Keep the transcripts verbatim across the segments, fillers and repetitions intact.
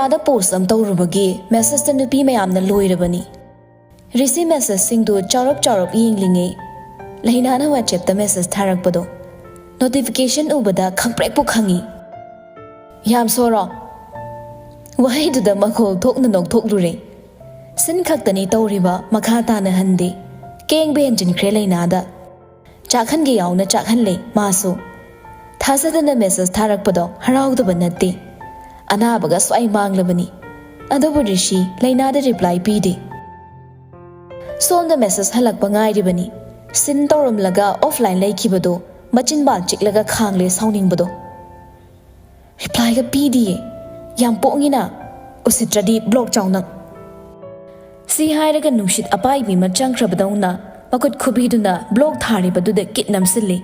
ꯑꯥꯗ ꯄꯣꯁ ꯑꯃ ꯇꯧꯔꯨꯕꯒꯤ ꯃꯦꯁꯦꯖꯇ ꯅꯨꯄꯤ ꯃꯌꯥꯝꯅ ꯂꯣꯏꯔꯕꯅꯤ꯫ ꯔꯤꯁꯤ ꯃꯦꯁꯦꯖꯁꯤꯡꯗꯨ ꯆꯥꯎꯔꯞ ꯆꯥꯎꯔꯞ ꯌꯦꯡꯂꯤꯉꯩ, ꯂꯩꯅꯥꯅ ꯋꯥꯆꯦꯞꯇ ꯃꯦꯁꯦꯖ ꯊꯥꯔꯛꯄꯗꯣ ꯅꯣꯇꯤꯐꯤꯀꯦꯁꯟ ꯎꯕꯗ ꯈꯪꯄ꯭ꯔꯦꯛꯄꯨ ꯈꯪꯉꯤ꯫ "ꯌꯥꯝ ꯁꯣꯔꯣ?" ꯋꯥꯍꯩꯗꯨꯗ ꯃꯈꯣꯜ ꯊꯣꯛꯅ ꯅꯣꯛꯊꯣꯛꯂꯨꯔꯦ꯫ ꯁꯤꯟ ꯈꯛꯇꯅꯤ ꯇꯧꯔꯤꯕ, ꯃꯈꯥ ꯇꯥꯅ ꯍꯟꯗꯦ꯫ ꯀꯦꯡꯕ ꯍꯦꯟꯖꯤꯟꯈ꯭ꯔꯦ ꯂꯩꯅꯥꯗ꯫ ꯆꯥꯛꯍꯟꯒꯦ ꯌꯥꯎꯅ ꯆꯥꯛꯍꯜꯂꯦ ꯃꯥꯁꯨ꯫ ꯊꯥꯖꯗꯅ ꯃꯦꯁꯦꯖ ꯊꯥꯔꯛꯄꯗꯣ ꯍꯔꯥꯎꯗꯕ ꯅꯠꯇꯦ꯫ ꯑꯅꯥꯕꯒ ꯁ꯭ꯋꯥꯏ ꯃꯥꯡꯂꯕꯅꯤ꯫ ꯑꯗꯨꯕꯨ ꯔꯤꯁꯤ ꯂꯩꯅꯥꯗ ꯔꯤꯄ꯭ꯂꯥꯏ ꯄꯤꯗꯦ꯫ ꯁꯣꯝꯗ ꯃꯦꯁꯦꯖ ꯍꯜꯂꯛꯄ ꯉꯥꯏꯔꯤꯕꯅꯤ꯫ ꯁꯤꯟ ꯇꯧꯔꯝꯂꯒ ꯑꯣꯐꯂꯥꯏꯟ ꯂꯩꯈꯤꯕꯗꯣ ꯃꯆꯤꯟꯕꯥꯜ ꯆꯤꯛꯂꯒ ꯈꯥꯡꯂꯦ ꯁꯥꯎꯅꯤꯡꯕꯗꯣ꯫ "ꯔꯤꯄ꯭ꯂꯥꯏꯒ ꯄꯤꯗꯤꯌꯦ꯫ ꯌꯥꯝ ꯄꯣꯡꯉꯤꯅ꯫ ꯎꯁꯤꯠꯇ꯭ꯔꯗꯤ ꯕ꯭ꯂꯣꯛ ꯆꯥꯎ ꯅꯪ꯫" ꯁꯤ ꯍꯥꯏꯔꯒ ꯅꯨꯡꯁꯤꯠ ꯑꯄꯥꯏꯕꯤ ꯑꯃ ꯆꯪꯈ꯭ꯔꯕꯗꯧꯅ ꯃꯈꯨꯠ ꯈꯨꯕꯤꯗꯨꯅ ꯕ꯭ꯂꯣꯛ ꯊꯥꯔꯤꯕꯗꯨꯗ ꯀꯤꯠ ꯅꯝꯁꯤꯜꯂꯤ꯫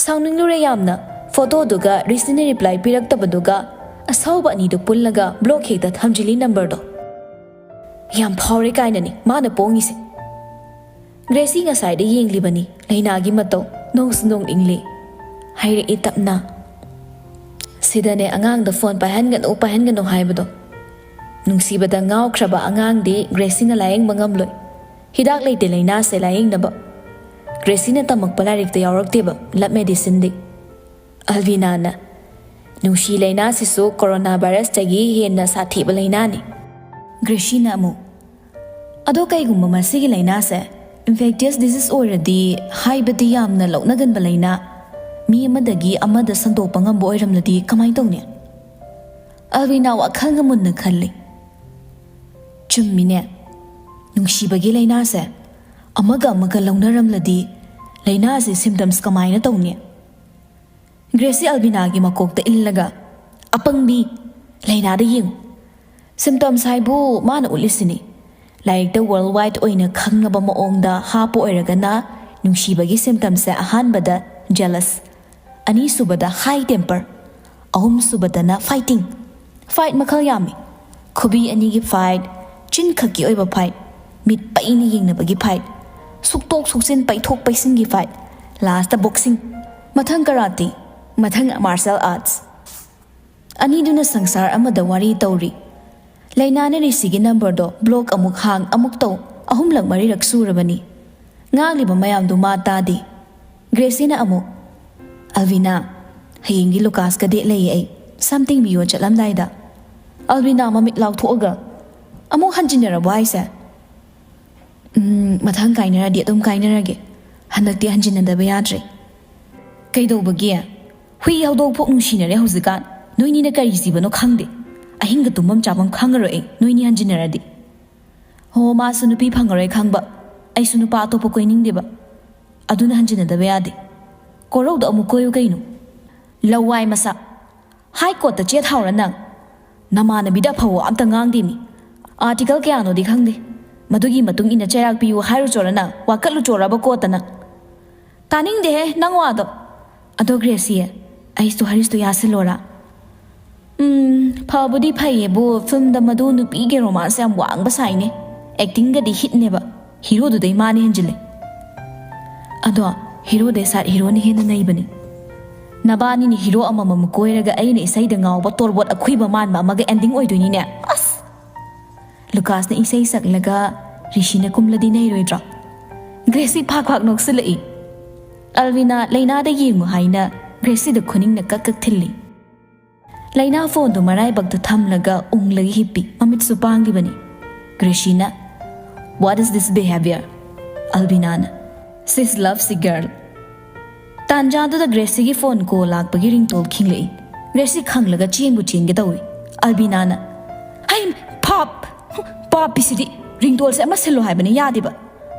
ꯁꯥꯎꯅꯤꯡꯂꯨꯔꯦ ꯌꯥꯝꯅ꯫ ꯐꯣꯇꯣꯗꯨꯒ ꯔꯤꯁꯤꯅ ꯔꯤꯄ꯭ꯂꯥꯏ ꯄꯤꯔꯛꯇꯕꯗꯨꯒ ꯑꯁꯥꯎꯕ ꯑꯅꯤꯗꯨ ꯄꯨꯜꯂꯒ ꯕ꯭ꯂꯣꯛ ꯍꯦꯛꯇ ꯊꯝꯖꯤꯜꯂꯤ ꯅꯝꯕꯔꯗꯣ꯫ "ꯌꯥꯝ ꯐꯥꯎꯔꯦ ꯀꯥꯏꯅꯅꯤ ꯃꯥꯅ ꯄꯣꯡꯉꯤꯁꯦ꯫" ꯒ꯭ꯔꯦꯁꯤ ꯉꯁꯥꯏꯗ ꯌꯦꯡꯂꯤꯕꯅꯤ ꯂꯩꯅꯥꯒꯤ ꯃꯇꯧ꯫ ꯅꯣꯡꯁꯨ ꯅꯣꯡꯅꯤꯡꯂꯤ꯫ ꯍꯥꯏꯔꯛꯏ ꯇꯞꯅ꯫ "ꯁꯤꯗꯅꯦ ꯑꯉꯥꯡꯗ ꯐꯣꯟ ꯄꯥꯏꯍꯟꯒꯅꯨ, ꯄꯥꯏꯍꯟꯒꯅꯨ ꯍꯥꯏꯕꯗꯣ꯫ ꯅꯨꯡꯁꯤꯕꯗ ꯉꯥꯎꯈ꯭ꯔꯕ ꯑꯉꯥꯡꯗꯤ ꯒ꯭ꯔꯦꯁꯤꯅ ꯂꯥꯌꯦꯡꯕ ꯉꯝꯂꯣꯏ꯫ ꯍꯤꯗꯥꯛ ꯂꯩꯇꯦ ꯂꯩꯅꯥꯁꯦ ꯂꯥꯌꯦꯡꯅꯕ꯫ ꯒ꯭ꯔꯦꯁꯤꯅ ꯇꯝꯃꯛꯄ ꯂꯥꯏꯔꯤꯛꯇ ꯌꯥꯎꯔꯛꯇꯦꯕ ꯂꯞ ꯃꯦꯗꯤꯁꯤꯟꯗꯤ꯫" ꯑꯜꯕꯤꯅꯥꯅ, "ꯅꯨꯡꯁꯤ ꯂꯩꯅꯥꯁꯤꯁꯨ ꯀꯣꯔꯣꯅꯥ ꯚꯥꯏꯔꯁꯇꯒꯤ ꯍꯦꯟꯅ ꯁꯥꯊꯤꯕ ꯂꯩꯅꯥꯅꯤ꯫" ꯒ꯭ꯔꯦꯁꯤꯅ ꯑꯃꯨꯛ, "ꯑꯗꯣ ꯀꯩꯒꯨꯝꯕ ꯃꯁꯤꯒꯤ ꯂꯩꯅꯥꯁꯦ ꯏꯟꯐꯦꯛꯇꯤꯌꯁ ꯗꯤꯖꯤꯖ ꯑꯣꯏꯔꯗꯤ, ꯍꯥꯏꯕꯗꯤ ꯌꯥꯝꯅ ꯂꯧꯅꯒꯟꯕ ꯂꯩꯅꯥ, ꯃꯤ ꯑꯃꯗꯒꯤ ꯑꯃꯗ ꯁꯟꯗꯣꯛꯄ ꯉꯝꯕ ꯑꯣꯏꯔꯝꯂꯗꯤ ꯀꯃꯥꯏꯅ ꯇꯧꯅꯤ?" ꯑꯜꯕꯤꯅꯥ ꯋꯥꯈꯜꯒ ꯃꯨꯟꯅ ꯈꯜꯂꯤ꯫ "ꯆꯨꯝꯃꯤꯅꯦ, ꯅꯨꯡꯁꯤꯕꯒꯤ ꯂꯩꯅꯥꯁꯦ ꯑꯃꯒ ꯑꯃꯒ ꯂꯧꯅꯔꯝꯂꯗꯤ ꯂꯩꯅꯥꯁꯦ ꯁꯤꯝꯇꯝꯁ ꯀꯃꯥꯏꯅ ꯇꯧꯅꯤ?" ꯒ꯭ꯔꯦꯁꯤ ꯑꯜꯕꯤꯅꯥꯒꯤ ꯃꯀꯣꯛꯇ ꯏꯜꯂꯒ, "ꯑꯄꯪꯕꯤ, ꯂꯩꯅꯥꯗ ꯌꯦꯡꯉꯨ꯫ ꯁꯤꯝꯇꯝꯁ ꯍꯥꯏꯕꯨ ꯃꯥꯅ ꯎꯠꯂꯤꯁꯤꯅꯤ꯫ ꯂꯥꯏꯔꯤꯛꯇ ꯋꯥꯔꯜ ꯋꯥꯏꯗ ꯑꯣꯏꯅ ꯈꯪꯉꯕ ꯃꯑꯣꯡꯗ ꯍꯥꯞꯄ ꯑꯣꯏꯔꯒꯅ ꯅꯨꯡꯁꯤꯕꯒꯤ ꯁꯤꯝꯇꯝꯁꯦ ꯑꯍꯥꯟꯕꯗ ꯖꯦꯂꯁ, ꯑꯅꯤꯁꯨꯕꯗ ꯍꯥꯏ ꯇꯦꯝꯄꯔ, ꯑꯍꯨꯝꯁꯨꯕꯗꯅ ꯐꯥꯏꯇꯤꯡ꯫ ꯐꯥꯏꯠ ꯃꯈꯜ ꯌꯥꯝꯃꯤ꯫ ꯈꯨꯕꯤ ꯑꯅꯤꯒꯤ ꯐꯥꯏꯠ, ꯆꯤꯟ ꯈꯛꯀꯤ ꯑꯣꯏꯕ ꯐꯥꯏꯠ, ꯃꯤꯠ ꯄꯩꯅ ꯌꯦꯡꯅꯕꯒꯤ ꯐꯥꯏꯠ, ꯁꯨꯛꯇꯣꯛ ꯁꯨꯛꯆꯤꯟ ꯄꯩꯊꯣꯛ ꯄꯩꯁꯤꯟꯒꯤ ꯐꯥꯏꯠ, ꯂꯥꯁꯇ ꯕꯣꯛꯁꯤꯡ, ꯃꯊꯪ ꯀꯔꯥꯇꯤ, ꯃꯊꯪ ꯃꯥꯔꯁꯦꯜ ꯑꯥꯔꯠꯁ꯫" ꯑꯅꯤꯗꯨꯅ ꯁꯪꯁꯥꯔ ꯑꯃꯗ ꯋꯥꯔꯤ ꯇꯧꯔꯤ꯫ ꯂꯩꯅꯥꯅ ꯔꯤꯁꯤꯒꯤ ꯅꯝꯕꯔꯗꯣ ꯕ꯭ꯂꯣꯛ ꯑꯃꯨꯛ ꯍꯥꯡ ꯑꯃꯨꯛ ꯇꯧ ꯑꯍꯨꯝꯂꯛ ꯃꯔꯤꯔꯛ ꯁꯨꯔꯕꯅꯤ꯫ ꯉꯥꯡꯂꯤꯕ ꯃꯌꯥꯝꯗꯨ ꯃꯥ ꯇꯥꯗꯦ꯫ ꯒ꯭ꯔꯦꯁꯤꯅ ꯑꯃꯨꯛ, "ꯑꯜꯕꯤꯅꯥ, ꯍꯌꯦꯡꯗꯤ ꯂꯨꯀꯥꯁꯀ ꯗꯦꯠ ꯂꯩꯌꯦ ꯑꯩ, ꯁꯝ ꯇꯤꯡꯕꯤꯌꯣ ꯆꯠꯂꯝꯗꯥꯏꯗ꯫" ꯑꯜꯕꯤꯅꯥ ꯃꯃꯤꯠ ꯂꯥꯎꯊꯣꯛꯑꯒ, "ꯑꯃꯨꯛ ꯍꯟꯖꯤꯟꯅꯔꯕꯣ ꯍꯥꯏꯁꯦ?" "ꯎꯝ, ꯃꯊꯪ ꯀꯥꯏꯅꯔꯗꯤ ꯑꯗꯨꯝ ꯀꯥꯏꯅꯔꯒꯦ꯫ ꯍꯟꯗꯛꯇꯤ ꯍꯟꯖꯤꯟꯅꯗꯕ ꯌꯥꯗ꯭ꯔꯦ꯫" "ꯀꯩꯗꯧꯕꯒꯤ? ꯍꯨꯏ ꯍꯧꯗꯣꯡ ꯐꯣꯛ ꯅꯨꯡꯁꯤꯅꯔꯦ ꯍꯧꯖꯤꯛꯀꯥꯟ꯫ ꯅꯣꯏꯅꯤꯅ ꯀꯔꯤ ꯖꯤꯕꯅꯣ ꯈꯪꯗꯦ꯫ ꯑꯍꯤꯡꯒ ꯇꯨꯝꯐꯝ ꯆꯥꯐꯝ ꯈꯪꯉꯔꯣꯏ ꯑꯩ, ꯅꯣꯏꯅꯤ ꯍꯟꯖꯤꯟꯅꯔꯗꯤ꯫" "ꯍꯣ, ꯃꯥꯁꯨ ꯅꯨꯄꯤ ꯐꯪꯉꯔꯣꯏ ꯈꯪꯕ, ꯑꯩꯁꯨ ꯅꯨꯄꯥ ꯑꯇꯣꯞꯄ ꯀꯣꯏꯅꯤꯡꯗꯦꯕ꯫ ꯑꯗꯨꯅ ꯍꯟꯖꯤꯟꯅꯗꯕ ꯌꯥꯗꯦ꯫" "ꯀꯣꯔꯧꯗ ꯑꯃꯨꯛ ꯀꯣꯏꯌꯨ ꯀꯩꯅꯣ꯫" "ꯂꯋꯥꯏ ꯃꯆꯥ꯫ ꯍꯥꯏ ꯀꯣꯔꯠꯇ ꯆꯦꯠ ꯍꯥꯎꯔ ꯅꯪ? ꯅꯃꯥꯟꯅꯕꯤꯗ ꯑꯐꯕ ꯑꯝꯇ ꯉꯥꯡꯗꯦ ꯃꯤ꯫ ꯑꯥꯔꯇꯤꯀꯜ ꯀꯌꯥꯅꯣꯗꯤ ꯈꯪꯗꯦ꯫ ꯃꯗꯨꯒꯤ ꯃꯇꯨꯡ ꯏꯟꯅ ꯆꯩꯔꯥꯛ ꯄꯤꯌꯨ ꯍꯥꯏꯔꯨꯆꯣꯔ ꯅꯪ? ꯋꯥꯀꯠꯂꯨꯆꯣꯔꯕ ꯀꯣꯔꯠꯇ ꯅꯪ?" "ꯇꯥꯅꯤꯡꯗꯦꯍꯦ ꯅꯪ ꯋꯥꯗꯣ꯫ ꯑꯗꯣ ꯒ꯭ꯔꯦꯁꯤ, ꯑꯩꯁꯨ ꯍꯔꯤꯁꯇꯣ ꯌꯥꯁꯤꯜꯂꯣꯔꯥ?" "ꯎꯝ, ꯐꯕꯨꯗꯤ ꯐꯩꯌꯦꯕꯨ, ꯐꯤꯜꯝꯗ ꯃꯗꯨ ꯅꯨꯄꯤꯒꯤ ꯔꯣꯃꯥꯟꯁ ꯌꯥꯝ ꯋꯥꯡꯕ ꯁꯥꯏꯅꯦ꯫ ꯑꯦꯛꯇꯤꯡꯒꯗꯤ ꯍꯤꯠꯅꯦꯕ꯫ ꯍꯤꯔꯣꯗꯨꯗꯩ ꯃꯥꯅ ꯍꯦꯟꯖꯤꯜꯂꯦ꯫" "ꯑꯗꯣ ꯍꯤꯔꯣꯗꯩ ꯁꯥꯏꯠ ꯍꯤꯔꯣꯅ ꯍꯦꯟꯅ ꯅꯩꯕꯅꯤ꯫ ꯅꯕꯥꯅꯤꯅ ꯍꯤꯔꯣ ꯑꯃꯃꯝ ꯀꯣꯏꯔꯒ ꯑꯩꯅ ꯏꯁꯩꯗ ꯉꯥꯎꯕ ꯇꯣꯔꯕꯣꯠ ꯑꯈꯨꯏꯕ ꯃꯥꯟꯕ ꯑꯃꯒ ꯑꯦꯟꯗꯤꯡ ꯑꯣꯏꯗꯣꯏꯅꯤꯅꯦ꯫ ꯑꯁ!" ꯂꯨꯀꯥꯁꯅ ꯏꯁꯩ ꯁꯛꯂꯒ ꯔꯤꯁꯤꯅ ꯀꯨꯝꯂꯗꯤ ꯅꯩꯔꯣꯏꯗ꯭ꯔꯣ? ꯒ꯭ꯔꯦꯁꯤ ꯐꯥꯛ ꯐꯥꯛ ꯅꯣꯛꯁꯤꯜꯂꯛꯏ꯫ ꯑꯜꯕꯤꯅꯥ ꯂꯩꯅꯥꯗ ꯌꯦꯡꯉꯨ ꯍꯥꯏꯅ ꯒ꯭ꯔꯦꯁꯤꯗ ꯈꯨꯅꯤꯡꯅ ꯀꯛ ꯀꯛ ꯊꯤꯜꯂꯤ꯫ ꯂꯩꯅꯥ ꯐꯣꯟꯗꯨ ꯃꯔꯥꯏꯕꯛꯇ ꯊꯝꯂꯒ ꯎꯪꯂꯒ ꯍꯤꯞꯄꯤ, ꯃꯃꯤꯠꯁꯨ ꯄꯥꯡꯂꯤꯕꯅꯤ꯫ ꯒ꯭ꯔꯦꯁꯤꯅ, "What is this behavior?" ꯑꯜꯕꯤꯅꯥꯅ, "She's lovesick girl." ꯇꯥꯟꯖꯥꯗꯨꯗ ꯒ꯭ꯔꯦꯁꯤꯒꯤ ꯐꯣꯟ ꯀꯣꯜ ꯂꯥꯛꯄꯒꯤ ꯔꯤꯡꯇꯣꯜ ꯈꯤꯡꯂꯛꯏ꯫ ꯒ꯭ꯔꯦꯁꯤ ꯈꯪꯂꯒ ꯆꯦꯟꯕꯨ ꯆꯦꯟꯒꯦ ꯇꯧꯏ꯫ ꯑꯜꯕꯤꯅꯥꯅ, "ꯍꯩ, ꯄꯥꯞ! ꯄꯥꯞꯄꯤꯁꯤꯗꯤ! ꯔꯤꯡꯇꯣꯜꯁꯦ ꯑꯃ ꯁꯤꯜꯂꯣ ꯍꯥꯏꯕꯅꯤ, ꯌꯥꯗꯦꯕ꯫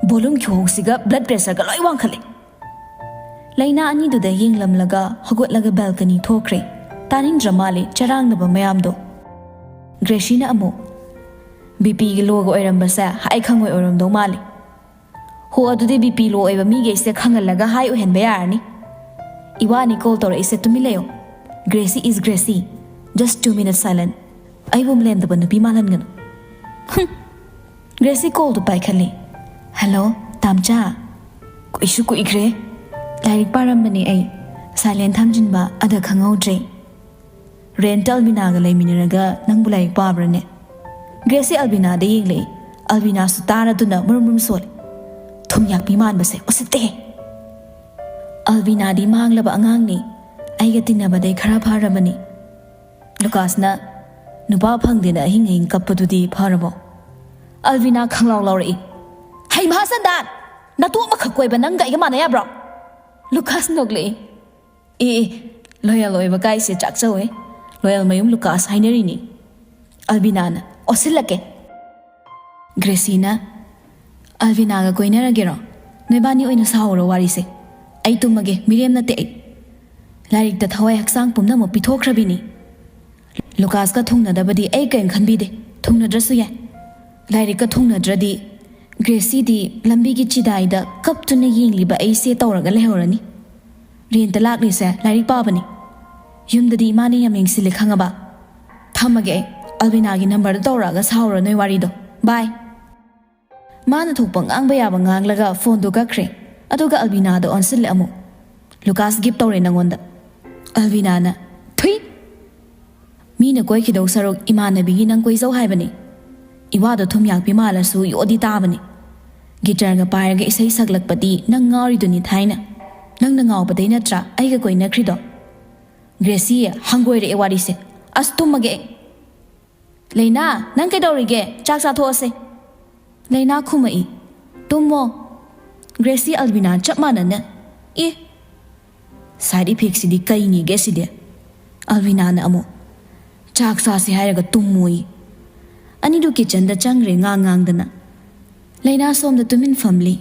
ꯚꯣꯂꯨꯝ ꯈꯤꯍꯣꯛꯁꯤꯒ ꯕ꯭ꯂꯗ ꯄ꯭ꯔꯦꯁꯔꯒ ꯂꯣꯏ ꯋꯥꯡꯈꯠꯂꯦ꯫" ꯂꯩꯅꯥ ꯑꯅꯤꯗꯨꯗ ꯌꯦꯡꯂꯝꯂꯒ ꯍꯧꯒꯠꯂꯒ ꯕꯦꯜꯀꯅꯤ ꯊꯣꯛꯈ꯭ꯔꯦ꯫ ꯇꯥꯅꯤꯡꯗ꯭ꯔ ꯃꯥꯜꯂꯦ ꯆꯔꯥꯡꯅꯕ ꯃꯌꯥꯝꯗꯣ꯫ ꯒ꯭ꯔꯦꯁꯤꯅ ꯑꯃꯨꯛ, "ꯕꯤ ꯄꯤꯒꯤ ꯂꯣꯒ ꯑꯣꯏꯔꯝꯕꯁꯦ ꯍꯥꯏ ꯈꯪꯉꯣꯏ ꯑꯣꯏꯔꯝꯗꯧ ꯃꯥꯜꯂꯦ꯫ ꯍꯣ, ꯑꯗꯨꯗꯤ ꯕꯤ ꯄꯤ ꯂꯣ ꯑꯣꯏꯕ ꯃꯤꯈꯩꯁꯦ ꯈꯪꯍꯜꯂꯒ ꯍꯥꯏ ꯑꯣꯏꯍꯟꯕ ꯌꯥꯔꯅꯤ꯫ ꯏꯋꯥꯅꯤ ꯀꯣꯜ ꯇꯧꯔꯛꯏꯁꯦ, ꯇꯨꯃꯤꯟ ꯂꯩꯌꯣ꯫ Gracie is Gracie. Just two minutes silent. ꯑꯩꯕꯨ ꯂꯦꯝꯗꯕ ꯅꯨꯄꯤ ꯃꯥꯜꯍꯟꯒꯅꯨ꯫" ꯍꯨꯝ꯫ ꯒ꯭ꯔꯦꯁꯤ ꯀꯣꯜꯗꯨ ꯄꯥꯏꯈꯠꯂꯤ꯫ "ꯍꯜꯂꯣ, ꯇꯥꯝꯆꯥ꯫ ꯀꯨꯏꯁꯨ ꯀꯨꯏꯈ꯭ꯔꯦ꯫ ꯂꯥꯏꯔꯤꯛ ꯄꯥꯔꯝꯕꯅꯦ ꯑꯩ꯫ ꯁꯥꯏꯂꯦꯟ ꯊꯝꯖꯤꯟꯕ ꯑꯗ ꯈꯪꯍꯧꯗ꯭ꯔꯦ꯫" ꯔꯦꯟꯇ ꯑꯜꯕꯤꯅꯥꯒ ꯂꯩꯃꯤꯟꯅꯔꯒ ꯅꯪꯕꯨ ꯂꯥꯏꯔꯤꯛ ꯄꯥꯕ꯭ꯔꯅꯦ? ꯒ꯭ꯔꯦꯁꯁꯤ ꯑꯜꯕꯤꯅꯥꯗ ꯌꯦꯡꯂꯛꯏ꯫ ꯑꯜꯕꯤꯅꯥꯁꯨ ꯇꯥꯔꯗꯨꯅ ꯃꯔꯨꯝ ꯃꯔꯨꯝ ꯁꯣꯜꯂꯤ꯫ ꯊꯨꯝ ꯌꯥꯛꯄꯤ ꯃꯥꯟꯕꯁꯦ ꯎꯁꯤꯠꯇꯦ꯫ ꯑꯜꯕꯤꯅꯥꯗꯤ ꯃꯥꯡꯂꯕ ꯑꯉꯥꯡꯅꯤ꯫ ꯑꯩꯒ ꯇꯤꯟꯅꯕꯗꯩ ꯈꯔ ꯐꯔꯕꯅꯤ꯫ ꯂꯨꯀꯥꯁꯅ ꯅꯨꯄꯥ ꯐꯪꯗꯦꯅ ꯑꯍꯤꯡ ꯑꯍꯤꯡ ꯀꯞꯄꯗꯨꯗꯤ ꯐꯔꯕꯣ? ꯑꯜꯕꯤꯅꯥ ꯈꯪꯂꯥꯎ ꯂꯥꯎꯔꯛꯏ꯫ "ꯍꯩ ꯃꯍꯥꯁꯟꯗꯥꯟ! ꯅꯇꯨ ꯑꯃꯈꯛ ꯀꯣꯏꯕ ꯅꯪꯒ ꯑꯩꯒ ꯃꯥꯟꯅ ꯌꯥꯕ꯭ꯔꯣ?" ꯂꯨꯀꯥꯁ ꯅꯣꯛꯂꯛꯏ꯫ "ꯑꯦ ꯑꯦ, ꯂꯣꯌꯦꯜ ꯑꯣꯏꯕ ꯀꯥꯏꯁꯦ ꯆꯥꯛꯆꯧꯋꯦ꯫ ꯂꯣꯌꯦꯜ ꯃꯌꯨꯝ ꯂꯨꯀꯥꯁ ꯍꯥꯏꯅꯔꯤꯅꯤ꯫" ꯑꯜꯕꯤꯅꯥꯅ, "ꯑꯣꯠꯁꯤꯜꯂꯛꯀꯦ꯫" ꯒ꯭ꯔꯦꯁꯤꯅ, "ꯑꯜꯕꯤꯅꯥꯒ ꯀꯣꯏꯅꯔꯒꯦꯔꯣ? ꯅꯣꯏꯕꯥꯅꯤ ꯑꯣꯏꯅ ꯁꯥꯎꯔꯣ ꯋꯥꯔꯤꯁꯦ꯫ ꯑꯩ ꯇꯨꯝꯃꯒꯦ, ꯃꯤꯔꯦꯝ ꯅꯠꯇꯦ ꯑꯩ꯫ ꯂꯥꯏꯔꯤꯛꯇ ꯊꯋꯥꯏ ꯍꯛꯆꯥꯡ ꯄꯨꯝꯅꯃꯛ ꯄꯤꯊꯣꯛꯈ꯭ꯔꯕꯤꯅꯤ꯫ ꯂꯨꯀꯥꯁꯀ ꯊꯨꯡꯅꯗꯕꯗꯤ ꯑꯩ ꯀꯔꯤꯝ ꯈꯟꯕꯤꯗꯦ, ꯊꯨꯡꯅꯗ꯭ꯔꯁꯨ ꯌꯥꯏ꯫ ꯂꯥꯏꯔꯤꯛꯀ ꯊꯨꯡꯅꯗ꯭ꯔꯗꯤ ꯒ꯭ꯔꯦꯁꯤꯗꯤ ꯂꯝꯕꯤꯒꯤ ꯆꯤꯗꯥꯏꯗ ꯀꯞꯇꯨꯅ ꯌꯦꯡꯂꯤꯕ ꯑꯩꯁꯦ ꯇꯧꯔꯒ ꯂꯩꯍꯧꯔꯅꯤ꯫ ꯔꯦꯟꯇ ꯂꯥꯛꯂꯤꯁꯦ ꯂꯥꯏꯔꯤꯛ ꯄꯥꯕꯅꯤ꯫ ꯌꯨꯝꯗꯗꯤ ꯏꯃꯥꯅ ꯌꯥꯝ ꯌꯦꯡꯁꯤꯜꯂꯦ ꯈꯪꯉꯕ? ꯊꯝꯃꯒꯦ ꯑꯩ꯫ ꯑꯜꯕꯤꯅꯥꯒꯤ ꯅꯝꯕꯔꯗ ꯇꯧꯔꯛꯑꯒ ꯁꯥꯎꯔꯣ ꯅꯣꯏ ꯋꯥꯔꯤꯗꯣ꯫ ꯕꯥꯏ꯫" ꯃꯥꯅ ꯊꯣꯛꯄ ꯉꯥꯡꯕ ꯌꯥꯕ ꯉꯥꯡꯂꯒ ꯐꯣꯟꯗꯨ ꯀꯛꯈ꯭ꯔꯦ꯫ ꯑꯗꯨꯒ ꯑꯜꯕꯤꯅꯥꯗ ꯑꯣꯟꯁꯤꯜꯂꯦ ꯑꯃꯨꯛ꯫ "ꯂꯨꯀꯥꯁ ꯒꯤꯐ ꯇꯧꯔꯦ ꯅꯪꯉꯣꯟꯗ꯫" ꯑꯜꯕꯤꯅꯥꯅ, "ꯊꯨꯏ! ꯃꯤꯅ ꯀꯣꯏꯈꯤꯗꯧ ꯁꯔꯨꯛ ꯏꯃꯥꯟꯅꯕꯤꯒꯤ ꯅꯪ ꯀꯣꯏꯖꯧ ꯍꯥꯏꯕꯅꯤ꯫ ꯏꯋꯥꯗꯣ ꯊꯨꯝ ꯌꯥꯛꯄꯤ ꯃꯥꯜꯂꯁꯨ ꯌꯣꯗꯤ ꯇꯥꯕꯅꯤ꯫ ꯒꯤꯇꯔꯒ ꯄꯥꯏꯔꯒ ꯏꯁꯩ ꯁꯛꯂꯛꯄꯗꯤ ꯅꯪ ꯉꯥꯎꯔꯤꯗꯨꯅꯤ ꯊꯥꯏꯅ꯫ ꯅꯪꯅ ꯉꯥꯎꯕꯗꯩ ꯅꯠꯇ꯭ꯔꯥ ꯑꯩꯒ ꯀꯣꯏꯅꯈ꯭ꯔꯤꯗꯣ?" ꯒ꯭ꯔꯦꯁꯤ, ꯍꯪꯒꯣꯏꯔꯛꯑꯦ ꯋꯥꯔꯤꯁꯦ꯫ "ꯑꯁ, ꯇꯨꯝꯃꯒꯦ ꯑꯩ꯫" "ꯂꯩꯅꯥ, ꯅꯪ ꯀꯩꯗꯧꯔꯤꯒꯦ? ꯆꯥꯛ ꯆꯥꯊꯣꯛꯑꯁꯦ꯫" ꯂꯩꯅꯥ ꯈꯨꯝꯃꯛꯏ, "ꯇꯨꯝꯃꯣ꯫" ꯒ꯭ꯔꯦꯁꯤ ꯑꯜꯕꯤꯅꯥ ꯆꯞ ꯃꯥꯟꯅꯅ, "ꯑꯦ, ꯁꯥꯏꯗ ꯏꯐꯦꯛꯁꯤꯗꯤ ꯀꯩꯅꯦꯒꯦ ꯁꯤꯗꯤ?" ꯑꯜꯕꯤꯅꯥꯅ ꯑꯃꯨꯛ, "ꯆꯥꯛ ꯆꯥꯁꯦ ꯍꯥꯏꯔꯒ ꯇꯨꯝꯃꯣꯌꯦ꯫" ꯑꯅꯤꯗꯨ ꯀꯤꯠꯆꯟꯗ ꯆꯪꯈ꯭ꯔꯦ ꯉꯥꯡ ꯉꯥꯡꯗꯅ꯫ ꯂꯩꯅꯥ ꯁꯣꯝꯗ ꯇꯨꯃꯤꯟ ꯐꯝꯂꯤ꯫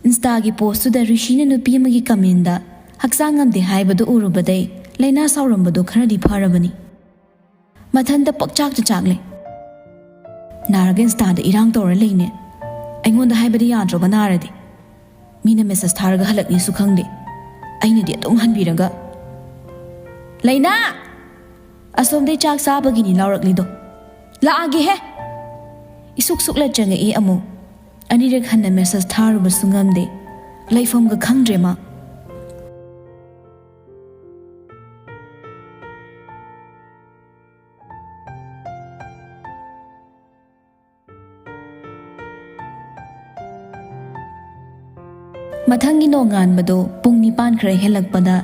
ꯏꯟꯁꯇꯥꯒꯤ ꯄꯣꯁꯇꯨꯗ ꯔꯤꯁꯤꯅ ꯅꯨꯄꯤ ꯑꯃꯒꯤ ꯀꯃꯦꯟꯗ ꯍꯛꯆꯥꯡ ꯉꯝꯗꯦ ꯍꯥꯏꯕꯗꯨ ꯎꯔꯨꯕꯗꯩ ꯂꯩꯅꯥ ꯁꯥꯎꯔꯝꯕꯗꯨ ꯈꯔꯗꯤ ꯐꯔꯕꯅꯤ꯫ ꯃꯊꯟꯇ ꯄꯛꯆꯥꯛꯇ ꯆꯥꯛꯂꯦ꯫ "ꯅꯥꯔꯒ ꯏꯟꯁꯇꯥꯗ ꯏꯔꯥꯡ ꯇꯧꯔ ꯂꯩꯅꯦ꯫ ꯑꯩꯉꯣꯟꯗ ꯍꯥꯏꯕꯗꯤ ꯌꯥꯗ꯭ꯔꯣꯕ ꯅꯥꯔꯗꯤ? ꯃꯤꯅ ꯃꯦꯁꯦꯖ ꯊꯥꯔꯒ ꯍꯜꯂꯛꯅꯤꯁꯨ ꯈꯪꯗꯦ꯫ ꯑꯩꯅꯗꯤ ꯑꯗꯨꯝ ꯍꯟꯕꯤꯔꯒ꯫" "ꯂꯩꯅꯥ! ꯑꯁꯣꯝꯗꯩ ꯆꯥꯛ ꯆꯥꯕꯒꯤꯅꯤ ꯂꯥꯎꯔꯛꯂꯤꯗꯣ꯫ ꯂꯥꯛꯑꯒꯦꯍꯦ!" ꯏꯁꯨꯛ ꯁꯨꯛꯂ ꯆꯪꯉꯛꯏ ꯑꯃꯨꯛ꯫ ꯑꯅꯤꯔꯛ ꯍꯟꯅ ꯃꯦꯁꯦꯖ ꯊꯥꯔꯨꯕꯁꯨ ꯉꯝꯗꯦ꯫ ꯂꯩꯐꯝꯒ ꯈꯪꯗ꯭ꯔꯦ ꯃꯥ꯫ ꯃꯊꯪꯒꯤ ꯅꯣꯡꯉꯥꯟꯕꯗꯣ ꯄꯨꯡ ꯅꯤꯄꯥꯟ ꯈꯔ ꯍꯦꯜꯂꯛꯄꯗ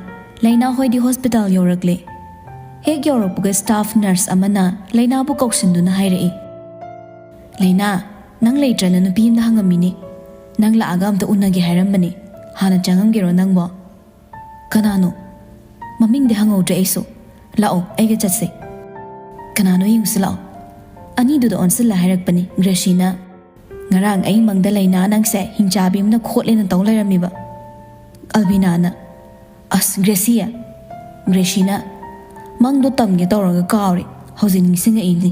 ꯂꯩꯅꯥ ꯍꯣꯏꯗꯤ ꯍꯣꯁꯄꯤꯇꯥꯜ ꯌꯧꯔꯛꯂꯦ꯫ ꯍꯦꯛ ꯌꯧꯔꯛꯄꯒ ꯁ꯭ꯇꯥꯐ ꯅꯔꯁ ꯑꯃꯅ ꯂꯩꯅꯥꯕꯨ ꯀꯧꯁꯤꯟꯗꯨꯅ ꯍꯥꯏꯔꯛꯏ, "ꯂꯩꯅꯥ, ꯅꯪ ꯂꯩꯇ꯭ꯔꯅ ꯅꯨꯄꯤ ꯑꯃꯅ ꯍꯪꯉꯝꯃꯤꯅꯦ꯫ ꯅꯪ ꯂꯥꯛꯑꯒ ꯑꯝꯇ ꯎꯅꯒꯦ ꯍꯥꯏꯔꯝꯕꯅꯦ꯫ ꯍꯥꯟꯅ ꯆꯪꯉꯝꯒꯦꯔꯣ ꯅꯪꯕꯣ?" "ꯀꯅꯥꯅꯣ? ꯃꯃꯤꯡꯗꯤ ꯍꯪꯍꯧꯗ꯭ꯔꯦ ꯑꯩꯁꯨ꯫ ꯂꯥꯛꯑꯣ, ꯑꯩꯒ ꯆꯠꯁꯦ꯫ ꯀꯅꯥꯅꯣ ꯌꯦꯡꯉꯨꯁꯤ ꯂꯥꯛꯑꯣ꯫" ꯑꯅꯤꯗꯨꯗ ꯑꯣꯟꯁꯤꯜꯂ ꯍꯥꯏꯔꯛꯄꯅꯤ ꯒ꯭ꯔꯦꯁꯤꯅ, "ꯉꯔꯥꯡ ꯑꯩ ꯃꯪꯗ ꯂꯩꯅꯥ ꯅꯪꯁꯦ ꯍꯤꯡꯆꯥꯕꯤ ꯑꯃꯅ ꯈꯣꯠꯂꯦꯅ ꯇꯧ ꯂꯩꯔꯝꯃꯤꯕ꯫" ꯑꯜꯕꯤꯅꯥꯅ, "ꯑꯁ ꯒ꯭ꯔꯦꯁꯤ!" ꯒ꯭ꯔꯦꯁꯤꯅ, "ꯃꯪꯗꯣ ꯇꯝꯒꯦ ꯇꯧꯔꯒ ꯀꯥꯎꯔꯦ, ꯍꯧꯖꯤꯛ ꯅꯤꯡꯁꯤꯡꯉꯛꯏꯅꯤ꯫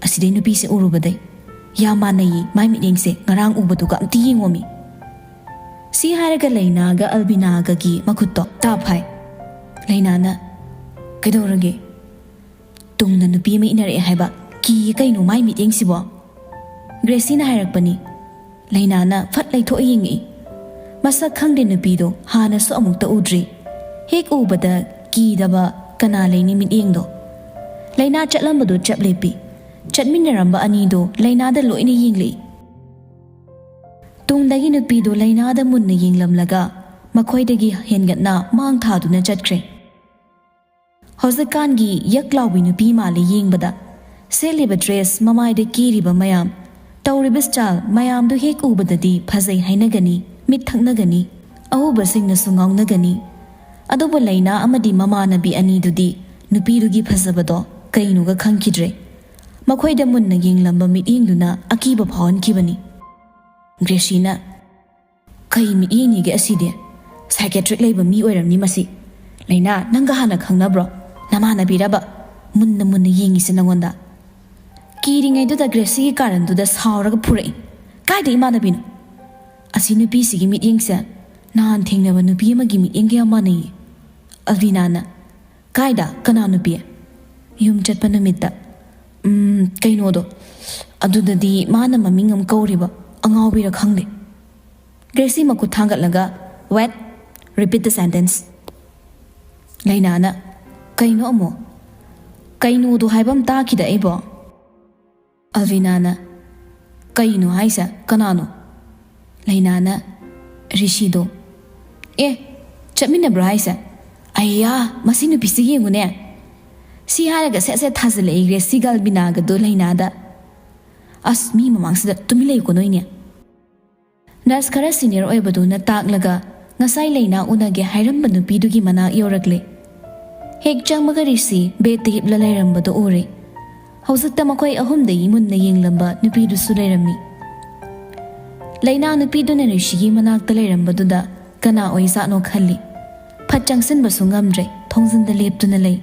ꯑꯁꯤꯗꯩ ꯅꯨꯄꯤꯁꯦ ꯎꯔꯨꯕꯗꯩ ꯌꯥꯝ ꯃꯥꯟꯅꯩꯌꯦ, ꯃꯥꯏ ꯃꯤꯠꯌꯦꯡꯁꯦ ꯉꯔꯥꯡ ꯎꯕꯗꯨꯒ ꯑꯝꯇ ꯌꯦꯡꯉꯣꯃꯤ꯫" ꯁꯤ ꯍꯥꯏꯔꯒ ꯂꯩꯅꯥꯒ ꯑꯜꯕꯤꯅꯥꯒꯒꯤ ꯃꯈꯨꯠꯇꯣ ꯇꯥꯞ ꯍꯥꯏ꯫ ꯂꯩꯅꯥꯅ, "ꯀꯩꯗꯧꯔꯒꯦ? ꯇꯨꯡꯗ ꯅꯨꯄꯤ ꯑꯃ ꯏꯟꯅꯔꯛꯑꯦ ꯍꯥꯏꯕ꯫ ꯀꯤꯌꯦ ꯀꯩꯅꯣ ꯃꯥꯏ ꯃꯤꯠꯌꯦꯡꯁꯤꯕꯣ?" ꯒ꯭ꯔꯦꯁꯤꯅ ꯍꯥꯏꯔꯛꯄꯅꯤ꯫ ꯂꯩꯅꯥꯅ ꯐꯠ ꯂꯩꯊꯣꯛꯑ ꯌꯦꯡꯉꯛꯏ꯫ ꯃꯁꯛ ꯈꯪꯗꯦ ꯅꯨꯄꯤꯗꯣ, ꯍꯥꯟꯅꯁꯨ ꯑꯃꯨꯛꯇ ꯎꯗ꯭ꯔꯤ꯫ ꯍꯦꯛ ꯎꯕꯗ ꯀꯤꯗꯕ ꯀꯅꯥ ꯂꯩꯅꯤ ꯃꯤꯠꯌꯦꯡꯗꯣ? ꯂꯩꯅꯥ ꯆꯠꯂꯝꯕꯗꯣ ꯆꯞ ꯂꯦꯞꯄꯤ꯫ ꯆꯠꯃꯤꯟꯅꯔꯝꯕ ꯑꯅꯤꯗꯣ ꯂꯩꯅꯥꯗ ꯂꯣꯏꯅ ꯌꯦꯡꯂꯛꯏ꯫ ꯇꯨꯡꯗꯒꯤ ꯅꯨꯄꯤꯗꯣ ꯂꯩꯅꯥꯗ ꯃꯨꯟꯅ ꯌꯦꯡꯂꯝꯂꯒ ꯃꯈꯣꯏꯗꯒꯤ ꯍꯦꯟꯒꯠꯅ ꯃꯥꯡ ꯊꯥꯗꯨꯅ ꯆꯠꯈ꯭ꯔꯦ꯫ ꯍꯧꯖꯤꯛꯀꯥꯟꯒꯤ ꯌꯛ ꯂꯥꯎꯕꯤ ꯅꯨꯄꯤ ꯃꯥꯜꯂꯤ ꯌꯦꯡꯕꯗ꯫ ꯁꯦꯠꯂꯤꯕ ꯗ꯭ꯔꯦꯁ, ꯃꯃꯥꯏꯗ ꯀꯦꯔꯤꯕ ꯃꯌꯥꯝ, ꯇꯧꯔꯤꯕ ꯁ꯭ꯇꯥꯏꯜ ꯃꯌꯥꯝꯗꯨ ꯍꯦꯛ ꯎꯕꯗꯗꯤ ꯐꯖꯩ ꯍꯥꯏꯅꯒꯅꯤ, ꯃꯤꯠ ꯊꯛꯅꯒꯅꯤ, ꯑꯎꯕꯁꯤꯡꯅꯁꯨ ꯉꯥꯎꯅꯒꯅꯤ꯫ ꯑꯗꯨꯕꯨ ꯂꯩꯅꯥ ꯑꯃꯗꯤ ꯃꯃꯥꯟꯅꯕꯤ ꯑꯅꯤꯗꯨꯗꯤ ꯅꯨꯄꯤꯗꯨꯒꯤ ꯐꯖꯕꯗꯣ ꯀꯩꯅꯣꯒ ꯈꯪꯈꯤꯗ꯭ꯔꯦ꯫ ꯃꯈꯣꯏꯗ ꯃꯨꯟꯅ ꯌꯦꯡꯂꯝꯕ ꯃꯤꯠꯌꯦꯡꯗꯨꯅ ꯑꯀꯤꯕ ꯐꯥꯎꯍꯟꯈꯤꯕꯅꯤ꯫ ꯒ꯭ꯔꯦꯁꯤꯅ, "ꯀꯩ ꯃꯤꯠꯌꯦꯡꯅꯤꯒꯦ ꯑꯁꯤꯗꯤ? ꯁꯥꯏꯀꯦꯇ꯭ꯔꯤꯛ ꯂꯩꯕ ꯃꯤ ꯑꯣꯏꯔꯝꯅꯤ ꯃꯁꯤ꯫ ꯂꯩꯅꯥ, ꯅꯪꯒ ꯍꯥꯟꯅ ꯈꯪꯅꯕ꯭ꯔꯣ? ꯅꯃꯥꯟꯅꯕꯤꯔꯕ? ꯃꯨꯟꯅ ꯃꯨꯟꯅ ꯌꯦꯡꯉꯤꯁꯦ ꯅꯪꯉꯣꯟꯗ?" ꯀꯤꯔꯤꯉꯩꯗꯨꯗ ꯒ꯭ꯔꯦꯁꯤꯒꯤ ꯀꯥꯔꯟꯗꯨꯗ ꯁꯥꯎꯔꯒ ꯐꯨꯔꯛꯏ꯫ "ꯀꯥꯏꯗ ꯏꯃꯥꯟꯅꯕꯤꯅꯣ? ꯑꯁꯤ ꯅꯨꯄꯤꯁꯤꯒꯤ ꯃꯤꯠꯌꯦꯡꯁꯦ ꯅꯍꯥꯟ ꯊꯦꯡꯅꯕ ꯅꯨꯄꯤ ꯑꯃꯒꯤ ꯃꯤꯠꯌꯦꯡꯒ ꯌꯥꯝ ꯃꯥꯟꯅꯩꯌꯦ꯫" ꯑꯜꯕꯤꯅꯥꯅ, "ꯀꯥꯏꯗ? ꯀꯅꯥ ꯅꯨꯄꯤ?" "ꯌꯨꯝ ꯆꯠꯄ ꯅꯨꯃꯤꯠꯇ꯫ ꯎꯝ, ꯀꯩꯅꯣꯗꯣ, ꯑꯗꯨꯗꯗꯤ ꯃꯥꯅ ꯃꯃꯤꯡ ꯑꯃ ꯀꯧꯔꯤꯕ, ꯑꯉꯥꯎꯕꯤꯔ ꯈꯪꯗꯦ꯫" ꯒ꯭ꯔꯦꯁꯤ ꯃꯈꯨꯠ ꯊꯥꯡꯒꯠꯂꯒ, "Wait, repeat the sentence." ꯂꯩꯅꯥꯅ, "ꯀꯩꯅꯣ ꯑꯃꯨꯛ? ꯀꯩꯅꯣꯗꯣ ꯍꯥꯏꯕ ꯑꯃ ꯇꯥꯈꯤꯗ ꯑꯩꯕꯣ?" ꯑꯜꯕꯤꯅꯥꯅ, "ꯀꯩꯅꯣ ꯍꯥꯏꯁꯦ? ꯀꯅꯥꯅꯣ?" ꯂꯩꯅꯥꯅ, ꯔꯤꯁꯤꯗꯣ, "ꯑꯦ, ꯆꯠꯃꯤꯟꯅꯕ꯭ꯔꯣ ꯍꯥꯏꯁꯦ? ꯑꯩꯌꯥ, ꯃꯁꯤ ꯅꯨꯄꯤꯁꯤ ꯌꯦꯡꯉꯨꯅꯦ!" ꯁꯤ ꯍꯥꯏꯔꯒ ꯁꯦꯠ ꯁꯦꯠ ꯊꯥꯖꯤꯜꯂꯛꯏ ꯒ꯭ꯔꯦꯁꯤꯒ ꯑꯜꯕꯤꯅꯥꯒꯗꯣ ꯂꯩꯅꯥꯗ꯫ "ꯑꯁ, ꯃꯤ ꯃꯃꯥꯡꯁꯤꯗ ꯇꯨꯃꯤꯟ ꯂꯩꯌꯨꯀꯣ ꯅꯣꯏꯅꯦ!" ꯅꯔꯁ ꯈꯔ ꯁꯤꯅꯤꯌꯔ ꯑꯣꯏꯕꯗꯨꯅ ꯇꯥꯛꯂꯒ ꯉꯁꯥꯏ ꯂꯩꯅꯥ ꯎꯅꯒꯦ ꯍꯥꯏꯔꯝꯕ ꯅꯨꯄꯤꯗꯨꯒꯤ ꯃꯅꯥꯛ ꯌꯧꯔꯛꯂꯦ꯫ ꯍꯦꯛ ꯆꯪꯕꯒ ꯔꯤꯁꯤ ꯕꯦꯗꯇ ꯍꯤꯞꯂ ꯂꯩꯔꯝꯕꯗꯨ ꯎꯔꯦ꯫ ꯍꯧꯖꯤꯛꯇ ꯃꯈꯣꯏ ꯑꯍꯨꯝꯗꯒꯤ ꯃꯨꯟꯅ ꯌꯦꯡꯂꯝꯕ ꯅꯨꯄꯤꯗꯨꯁꯨ ꯂꯩꯔꯝꯃꯤ꯫ ꯂꯩꯅꯥ ꯅꯨꯄꯤꯗꯨꯅ ꯔꯤꯁꯤꯒꯤ ꯃꯅꯥꯛꯇ ꯂꯩꯔꯝꯕꯗꯨꯗ ꯀꯅꯥ ꯑꯣꯏꯖꯥꯠꯅꯣ ꯈꯜꯂꯤ꯫ ꯐꯠ ꯆꯪꯁꯤꯟꯕꯁꯨ ꯉꯝꯗ꯭ꯔꯦ, ꯊꯣꯡꯖꯤꯟꯗ ꯂꯦꯞꯇꯨꯅ ꯂꯩ꯫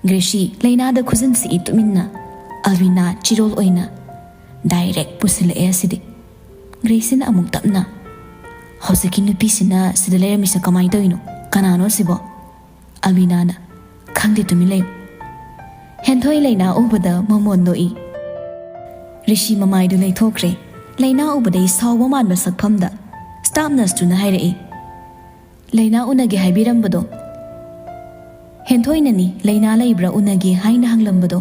ꯒ꯭ꯔꯦꯁꯤ ꯂꯩꯅꯥꯗ ꯈꯨꯖꯤꯟ ꯁꯤꯛꯏ ꯇꯨꯃꯤꯟꯅ꯫ ꯑꯜꯕꯤꯅꯥ ꯆꯤꯔꯣꯜ ꯑꯣꯏꯅ ꯗꯥꯏꯔꯦꯛ ꯄꯨꯁꯤꯜꯂꯛꯑꯦ ꯑꯁꯤꯗꯤ꯫ ꯒ꯭ꯔꯦꯁꯤꯅ ꯑꯃꯨꯛ ꯇꯞꯅ, "ꯍꯧꯖꯤꯛꯀꯤ ꯅꯨꯄꯤꯁꯤꯅ ꯁꯤꯗ ꯂꯩꯔꯝꯃꯤꯁꯦ ꯀꯃꯥꯏꯅ ꯇꯧꯔꯤꯅꯣ? ꯀꯅꯥꯅꯣ ꯁꯤꯕꯣ?" ꯑꯜꯕꯤꯅꯥꯅ, "ꯈꯪꯗꯦ, ꯇꯨꯃꯤꯟ ꯂꯩꯌꯨ꯫" ꯍꯦꯟꯊꯣꯏ ꯂꯩꯅꯥ ꯎꯕꯗ ꯃꯃꯣꯟ ꯅꯣꯛꯏ꯫ ꯔꯤꯁꯤ ꯃꯃꯥꯏꯗꯨ ꯂꯩꯊꯣꯛꯈ꯭ꯔꯦ꯫ ꯂꯩꯅꯥ ꯎꯕꯗꯩ ꯁꯥꯎꯕ ꯃꯥꯟꯕ ꯁꯛꯐꯝꯗ, ꯁ꯭ꯇꯥꯐ ꯅꯔꯁꯇꯨꯅ ꯍꯥꯏꯔꯛꯏ, "ꯂꯩꯅꯥ ꯎꯅꯒꯦ ꯍꯥꯏꯕꯤꯔꯝꯕꯗꯣ?" ꯍꯦꯟꯊꯣꯏꯅꯅꯤ ꯂꯩꯅꯥ ꯂꯩꯕ꯭ꯔꯥ ꯎꯅꯒꯦ ꯍꯥꯏꯅ ꯍꯪꯂꯝꯕꯗꯣ꯫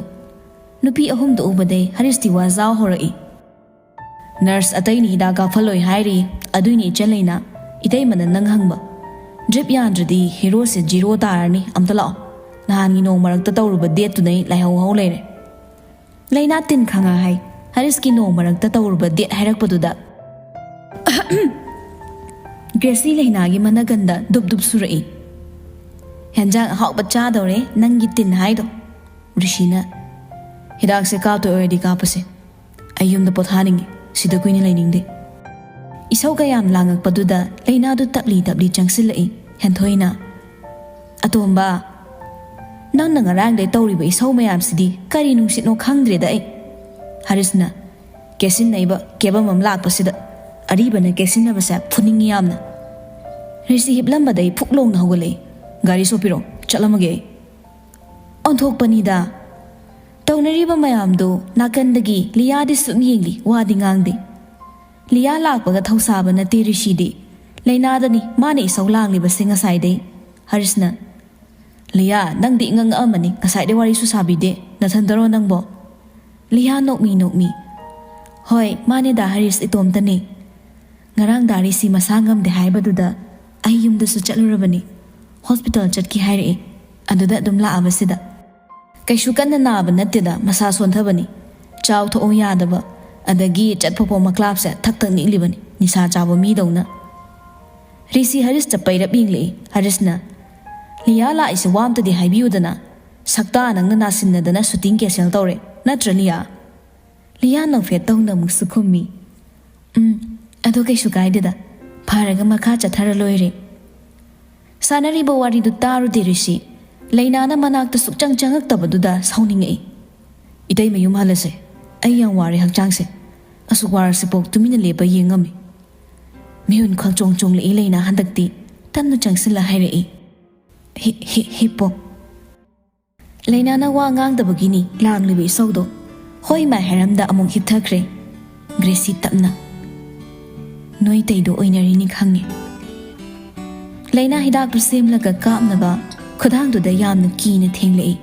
ꯅꯨꯄꯤ ꯑꯍꯨꯝꯗꯨ ꯎꯕꯗꯩ ꯍꯔꯤꯁꯇꯤ ꯋꯥꯖꯥꯎ ꯍꯧꯔꯛꯏ꯫ "ꯅꯔꯁ ꯑꯇꯩꯅ ꯍꯤꯗꯥꯛ ꯀꯥꯞꯐꯜꯂꯣꯏ ꯍꯥꯏꯔꯤ, ꯑꯗꯨꯏꯅꯦ ꯏꯆꯟ ꯂꯩꯅꯥ꯫ ꯏꯇꯩꯃꯅ ꯅꯪ ꯍꯪꯕ꯫ ꯗ꯭ꯔꯤꯞ ꯌꯥꯟꯗ꯭ꯔꯗꯤ ꯍꯦꯔꯣꯁꯦ ꯖꯤꯔꯣ ꯇꯥꯔꯅꯤ, ꯑꯝꯇ ꯂꯥꯛꯑꯣ꯫ ꯅꯍꯥꯟꯒꯤ ꯅꯣꯡ ꯃꯔꯛꯇ ꯇꯧꯔꯨꯕ ꯗꯦꯠꯇꯨꯗꯩ ꯂꯥꯏꯍꯧ ꯍꯧ ꯂꯩꯔꯦ꯫" ꯂꯩꯅꯥ ꯇꯤꯟ ꯈꯪꯉ ꯍꯥꯏ꯫ ꯍꯔꯤꯁꯀꯤ ꯅꯣꯡ ꯃꯔꯛꯇ ꯇꯧꯔꯨꯕ ꯗꯦꯠ ꯍꯥꯏꯔꯛꯄꯗꯨꯗ ꯒ꯭ꯔꯦꯁꯤ ꯂꯩꯅꯥꯒꯤ ꯃꯅꯒꯟꯗ ꯗꯨꯞ ꯗꯨꯞ ꯁꯨꯔꯛꯏ꯫ "ꯍꯦꯟꯖꯥꯡ ꯑꯍꯥꯎꯕ ꯆꯥꯗꯧꯔꯦ, ꯅꯪꯒꯤ ꯇꯤꯟ ꯍꯥꯏꯗꯣ꯫" ꯔꯤꯁꯤꯅ, "ꯍꯤꯗꯥꯛꯁꯦ ꯀꯥꯞꯇꯣꯏ ꯑꯣꯏꯔꯗꯤ ꯀꯥꯞꯄꯁꯦ꯫ ꯑꯩ ꯌꯨꯝꯗ ꯄꯣꯊꯥꯅꯤꯡꯉꯤ, ꯁꯤꯗ ꯀꯨꯏꯅ ꯂꯩꯅꯤꯡꯗꯦ꯫" ꯏꯁꯧ ꯀꯌꯥꯝ ꯂꯥꯡꯉꯛꯄꯗꯨꯗ ꯂꯩꯅꯥꯗꯨ ꯇꯞꯂꯤ ꯇꯞꯂꯤ ꯆꯪꯁꯤꯜꯂꯛꯏ꯫ ꯍꯦꯟꯊꯣꯏꯅ, "ꯑꯇꯣꯝꯕ, ꯅꯪꯅ ꯉꯔꯥꯡꯗꯩ ꯇꯧꯔꯤꯕ ꯏꯁꯧ ꯃꯌꯥꯝꯁꯤꯗꯤ ꯀꯔꯤ ꯅꯨꯡꯁꯤꯠꯅꯣ ꯈꯪꯗ꯭ꯔꯦꯗ ꯑꯩ꯫" ꯍꯔꯤꯁꯅ, "ꯀꯦꯁꯤꯟꯅꯩꯕ ꯀꯦꯕꯝ ꯑꯃ ꯂꯥꯛꯄꯁꯤꯗ꯫ ꯑꯔꯤꯕꯅ ꯀꯦꯁꯤꯟꯅꯕꯁꯦ ꯐꯨꯅꯤꯡꯉꯤ ꯌꯥꯝꯅ꯫" ꯔꯤꯁꯤ ꯍꯤꯞꯂꯝꯕꯗꯩ ꯐꯨꯛ ꯂꯣꯡꯅ ꯍꯧꯒꯠꯂꯛꯏ꯫ "ꯒꯥꯔꯤ ꯁꯣꯛꯄꯤꯔꯣ, ꯆꯠꯂꯝꯃꯒꯦ ꯑꯩ꯫" ꯑꯣꯟꯊꯣꯛꯄꯅꯤꯗ꯫ ꯇꯧꯅꯔꯤꯕ ꯃꯌꯥꯝꯗꯨ ꯅꯥꯀꯟꯗꯒꯤ ꯂꯤꯌꯥꯗꯤ ꯁꯨꯝ ꯌꯦꯡꯂꯤ, ꯋꯥꯗꯤ ꯉꯥꯡꯗꯦ꯫ ꯂꯤꯌꯥ ꯂꯥꯛꯄꯒ ꯊꯧꯁꯥꯕ ꯅꯠꯇꯦ ꯔꯤꯁꯤꯗꯤ꯫ ꯂꯩꯅꯥꯗꯅꯤ ꯃꯥꯅ ꯏꯁꯧ ꯂꯥꯡꯂꯤꯕꯁꯦ ꯉꯁꯥꯏꯗꯩ꯫ ꯍꯔꯤꯁꯅ, "ꯂꯤꯌꯥ, ꯅꯪꯗꯤ ꯏꯉꯛ ꯉꯛꯑꯝꯃꯅꯤ, ꯉꯁꯥꯏꯗꯩ ꯋꯥꯔꯤꯁꯨ ꯁꯥꯕꯤꯗꯦ, ꯅꯊꯟꯇꯔꯣ ꯅꯪꯕꯣ?" ꯂꯤꯌꯥ ꯅꯣꯛꯃꯤ ꯅꯣꯛꯃꯤ, "ꯍꯣꯏ, ꯃꯥꯅꯦ ꯗꯥ ꯍꯔꯤꯁ, ꯏꯇꯣꯝꯇꯅꯦ꯫" ꯉꯔꯥꯡ ꯗꯥ ꯔꯤꯁꯤ ꯃꯁꯥ ꯉꯝꯗꯦ ꯍꯥꯏꯕꯗꯨꯗ ꯑꯩ ꯌꯨꯝꯗꯁꯨ ꯆꯠꯂꯨꯔꯕꯅꯤ꯫ ꯍꯣꯁꯄꯤꯇꯥꯜ ꯆꯠꯈꯤ ꯍꯥꯏꯔꯛꯏ꯫ ꯑꯗꯨꯗ ꯑꯗꯨꯝ ꯂꯥꯛꯑꯕꯁꯤꯗ꯫ ꯀꯩꯁꯨ ꯀꯟꯅ ꯅꯥꯕ ꯅꯠꯇꯦꯗ, ꯃꯁꯥ ꯁꯣꯟꯊꯕꯅꯤ꯫ ꯆꯥꯎ ꯊꯛꯎ ꯌꯥꯗꯕ, ꯑꯗꯒꯤ ꯆꯠꯄ ꯐꯥꯎ ꯃꯀ꯭ꯂꯥꯞꯁꯦ ꯊꯛ ꯊꯛ ꯅꯤꯛꯂꯤꯕꯅꯤ, ꯅꯤꯁꯥ ꯆꯥꯕ ꯃꯤꯗꯧꯅ꯫ ꯔꯤꯁꯤ ꯍꯔꯤꯁꯇ ꯄꯩꯔꯞ ꯌꯦꯡꯂꯛꯏ꯫ ꯍꯔꯤꯁꯅ, "ꯂꯤꯌꯥ ꯂꯥꯛꯏꯁꯦ ꯋꯥ ꯑꯝꯇꯗꯤ ꯍꯥꯏꯕꯤꯌꯨꯗꯅ꯫ ꯁꯛꯇꯥ ꯅꯪꯅ ꯅꯥꯁꯤꯟꯅꯗꯅ ꯁꯨꯇꯤꯡ ꯀꯦꯟꯁꯦꯜ ꯇꯧꯔꯦ, ꯅꯠꯇ꯭ꯔ ꯂꯤꯌꯥ?" ꯂꯤꯌꯥ ꯅꯣꯛꯐꯦꯠ ꯇꯧꯅ ꯑꯃꯨꯛꯁꯨ ꯈꯨꯝꯃꯤ, "ꯎꯝ, ꯑꯗꯣ ꯀꯩꯁꯨ ꯀꯥꯏꯗꯦꯗ꯫ ꯐꯔꯒ ꯃꯈꯥ ꯆꯠꯊꯔ ꯂꯣꯏꯔꯦ꯫" ꯁꯥꯟꯅꯔꯤꯕ ꯋꯥꯔꯤꯗꯨ ꯇꯥꯔꯨꯗꯦ ꯔꯤꯁꯤ꯫ ꯂꯩꯅꯥꯅ ꯃꯅꯥꯛꯇ ꯁꯨꯛꯆꯪ ꯆꯪꯉꯛꯇꯕꯗꯨꯗ ꯁꯥꯎꯅꯤꯡꯉꯛꯏ꯫ "ꯏꯇꯩ ꯃꯌꯨꯝ ꯍꯜꯂꯁꯦ꯫ ꯑꯩ ꯌꯥꯝ ꯋꯥꯔꯦ ꯍꯛꯆꯥꯡꯁꯦ꯫ ꯑꯁꯨꯛ ꯋꯥꯔꯁꯤꯐꯥꯎ ꯇꯨꯃꯤꯟꯅ ꯂꯦꯞꯄ ꯌꯦꯡꯉꯝꯃꯤ꯫" ꯃꯤꯍꯨꯟ ꯈꯪꯆꯣꯡ ꯆꯣꯡꯂꯛꯏ ꯂꯩꯅꯥ ꯍꯟꯗꯛꯇꯤ꯫ ꯇꯞꯅ ꯆꯪꯁꯤꯜꯂ ꯍꯥꯏꯔꯛꯏ, "ꯍꯤ-, ꯍꯤ-, ꯍꯤꯞꯄꯣ꯫" ꯂꯩꯅꯥꯅ ꯋꯥ ꯉꯥꯡꯗꯕꯒꯤꯅꯤ ꯂꯥꯡꯂꯤꯕ ꯏꯁꯧꯗꯣ꯫ ꯍꯣꯏ ꯃꯥꯏ ꯍꯥꯏꯔꯝꯗ ꯑꯃꯨꯛ ꯍꯤꯞꯊꯈ꯭ꯔꯦ꯫ ꯒ꯭ꯔꯦꯁꯤ ꯇꯞꯅ, "ꯅꯣꯏ ꯇꯩꯗꯣ ꯑꯣꯏꯅꯔꯤꯅꯤ ꯈꯪꯉꯦ꯫" ꯂꯩꯅꯥ ꯍꯤꯗꯥꯛꯇꯨ ꯁꯦꯝꯂꯒ ꯀꯥꯞꯅꯕ ꯈꯨꯗꯥꯡꯗꯨꯗ ꯌꯥꯝꯅ ꯀꯤꯅ ꯊꯦꯡꯂꯛꯏ꯫